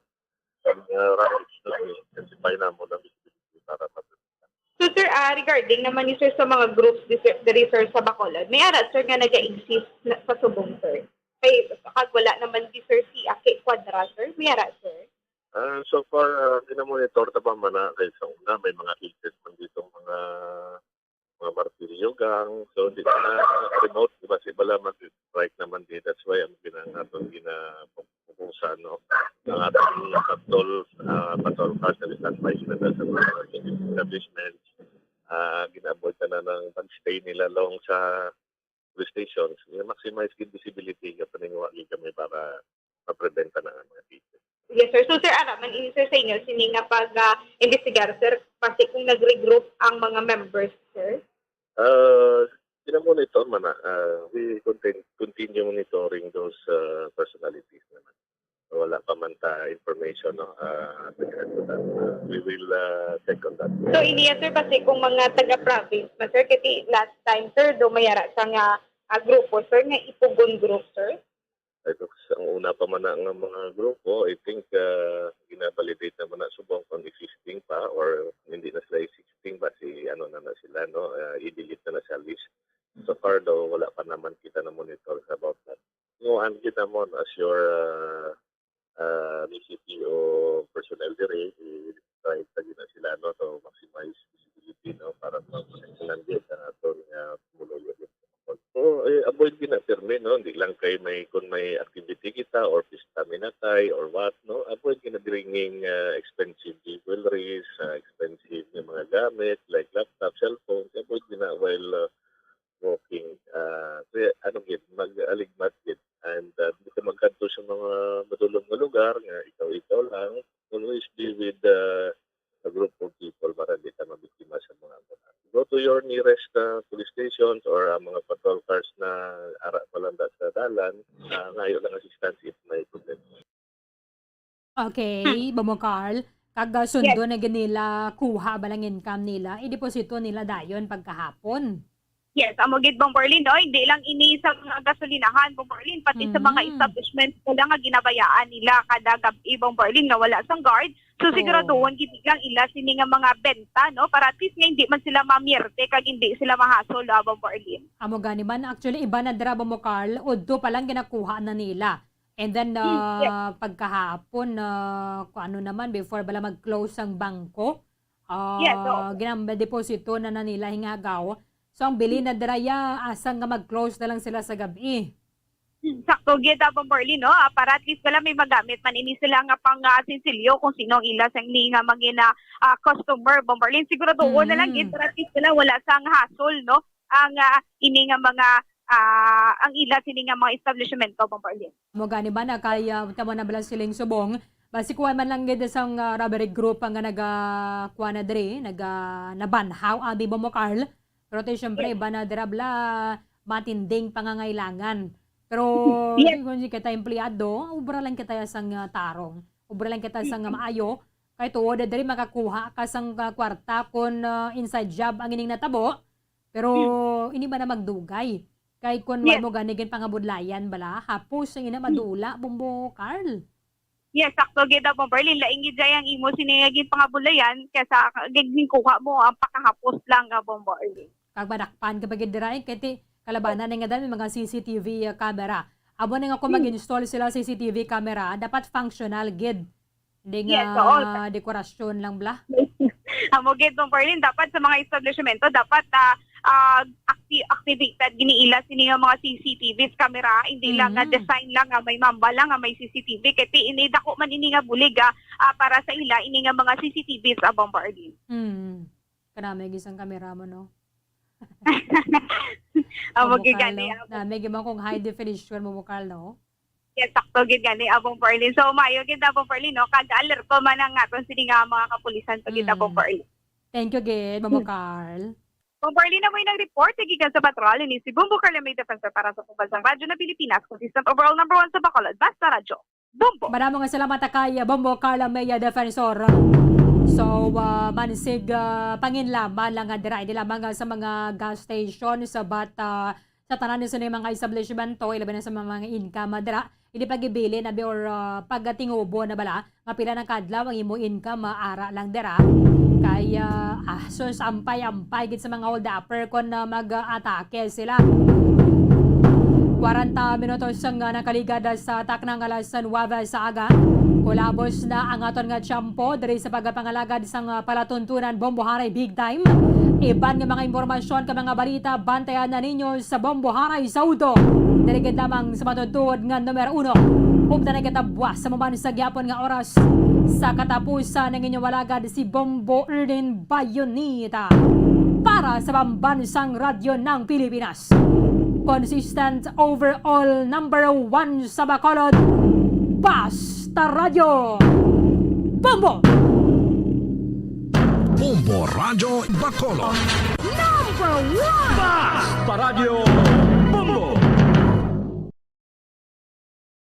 ang, ah, rounds na intensify na mo ng visibility. para matutunan. So, sir, ah, regarding naman ni sir sa mga groups di, sir, diri, sir, sa Bacolod, may ara, sir, nga naga-exist na, sa subong, sir? Kay, kag wala naman di, sir, si Aki Quadra, sir? May ara, sir? Ah, so far, ah, gina-monitor ta pa man na kay sa una, may mga cases man dito, mga, mga martilyo gang. So, di na remote, di ba, si bala mag-strike naman di. That's why ang gina-, aton gina-, pupusan, no? Ang ating patrol, ah, patrol cars na standby sila sa mga establishments. Ah, gina-avoid na, na ng pag-stay nila long sa police stations. I-maximize gid visibility, kaya paninguha gid kami para ma-prevent na ang mga cases. Yes, sir. So, sir, ara man ini, sir, sa inyo, sini nga pag, ah, investigar, sir, basi kung nag-regroup ang mga members, sir? Ah, gina-monitor man na. Ah, we contin-, continue monitoring those, ah, personalities naman. Wala pa man ta information, no? Ah, with regard to that. Ah, we will, ah, check on that. So, ini, sir, basi kung mga taga-province man, sir, kasi last time, sir, do may ara sa nga, ah, grupo, sir, nga Ipugon group, sir? Ay, kung sa, ang una pa man na nga mga grupo, I think, ah, gina-validate naman na subong kung existing pa or hindi na sila existing, basi ano na na sila, no? Ah, i-delete na na sa list. So far daw, wala pa naman kita na-monitor about that. Nguan kita mo as your, ah, ah, B C P o personnel diri, i-try ta gid na sila, no, to maximize visibility, no, para ma-, ma-, ang aton nga pumuluyo. So, eh, avoid gid na pirmi, no, hindi lang kay may, kung may activity kita or pista minatay or what, no, avoid gid na bringing, ah, expensive jewelries, ah, expensive nga mga gamit like laptop, cellphones, avoid gid na while, ah, walking, ah, kaya ano gid, mag-aligmat gid. And, ah, di ka magkadto sa mga madulom nga lugar nga ikaw-ikaw lang. Always be with, ah, a group of people para di ka mabiktima sa mga abutan. Go to your nearest, ah, police stations or ang mga patrol cars na ara malanda sa dalan, ah, ngayo lang assistance if may problema. Okay, Bombo Carl. Kag, ah, sundo na gid nila, kuha ba lang income nila, ideposito nila dayon pagkahapon. Yes, amo gid, Bombo Arlene, oy, di lang ini sa mga gasolinahan, Bombo Arlene, pati sa mga Mm. establishment pala nga ginabayaan nila kada gab-i, Bombo Arlene, nga wala sang guard. So, Oo. siguraduhon gid lang ila sini nga mga benta, no? Para at least nga hindi man sila mamierte kag hindi sila mahasol, ah, Bombo Arlene. Amo gani man, actually, iba na dira, Bombo Carl, udto pa lang ginakuha na nila. And then, Hmm, yes. ah, pagkahapon, ah, kung ano naman, before bala mag-close ang bangko, Yes, oo. ah, ginam-, deposito na, na nila hingagaw. So, ang bili na dira ya, asa nga mag-close na lang sila sa gabi. Hmm, sakto gid, ah, Bombo Arlene, no? Ah, para at least wala may magamit man ini sila nga pang, ah, sinsilyo kung sino ang ila sang ni nga mga, ah, customer, Bombo Arlene. Siguraduhon na lang gid Mm. para at least wala, wala sang hassle, no? Ang, ah, ini nga mga, ah, ang ila sini nga mga establishmento, Bombo Arlene. Mo gani ba na kay, ah, tamo na bala siling subong? Basi kuha man lang gid sang, ah, robbery group ang nga naga, kuha na diri, naga, nabanhaw, abi, Bombo Carl. Pero ti, syempre, Yes. iba na dira bala, matinding pangangailangan. Pero, Yes. di ko ni kita empleyado, ubra lang kita sang, ah, tarong. Ubra lang kita sang, ah, Mm-mm. maayo. Kay tuod diri makakuha ka sang, ah, kwarta kon, ah, inside job ang ining natabo. Pero Hmm. ini ba na magdugay? Kay kun Yes. wala mo gani gid pangabudlayan bala, hapos ang ina Hmm. madula, Bombo Carl. Yes, sakto gid, ah, Bombo Arlene. Lain gid jay ang imo sini nga ginpangabudlayan kaysa ginkuha mo ang pakahapos lang, ah, Bombo Arlene. Kag madakpan ka pa gid dira, eh, kay ti kalabanan ni nga dami mga C C T V camera. Amo ni nga kung Hmm. mag-install sila C C T V camera, dapat functional gid. Hindi Yes, nga oo. dekorasyon lang bala. Amo gid, Bombo Arlene, dapat sa mga establishmento, dapat, ah, ah, acti-, activated gini ila sini nga mga C C T Vs camera, hindi lang nga Mm. design lang nga may mamba lang nga may C C T V. Kay ti ini dako man ini nga bulig, ah, ah, para sa ila ini nga mga C C T Vs, ah, Bombo Arlene. Mm. Kanami gisang kamera mo, no? Amo Bombo gid Carl, gani, no? ah, Nami gid man kung high definition, Bombo Carl, no? Yes, sakto gid gani, ah, Bombo Arlene. So, maayo gid, ah, Bombo Arlene, no? Kag alerto man ang aton sini nga mga kapulisan pa gid, ah, Mm. Bombo Arlene. Thank you gid, Bombo Hmm. Carl. Bombo Arlene, amo nang report gikan sa Patrol, ini si Bombo Carl, may defensor para sa pambansang radyo na Pilipinas, consistent overall number one sa Bacolod. Basta Radyo. Bombo. Madamo nga salamat kay Bombo Carla Mea Defensor. So, ah, mansig, ah, panginlaman lang nga dira, hindi lamang, ah, sa mga gas station, sa bat, ah, sa tanan sa mga establishmento, ilabi na sa mga, mga income, ah, dira. hindi pa gibilin abi or, ah, pagatingubo na bala nga pila na kadlaw ang imo income, ah, ara lang dira. Kay, ah, ah, sus, ampay-ampay gid sa mga holdupper kon, ah, mag-atake sila. Kwarenta minutos ang, ah, nakaligad sa taknang alas nuwebe sa aga. Kulabos na ang aton nga tiyempo diri sa pagpangalagad sang, ah, palatuntunan Bombo Haray Big Time. Iban nga mga impormasyon kag mga balita, bantayan na ninyo sa Bombo Haray Saudo. Diri gid lamang sa matutuod nga numero uno. Ug na nagatabwas sa maman sa gihapon nga oras sa katapusan ng inyong alagad si Bombo Erlin Bayonita para sa Pambansang Radyo ng Pilipinas. Consistent overall number one sa Bacolod. Basta Radyo Bombo! Bombo Radyo Bacolod. Number one! Basta Radyo Bombo!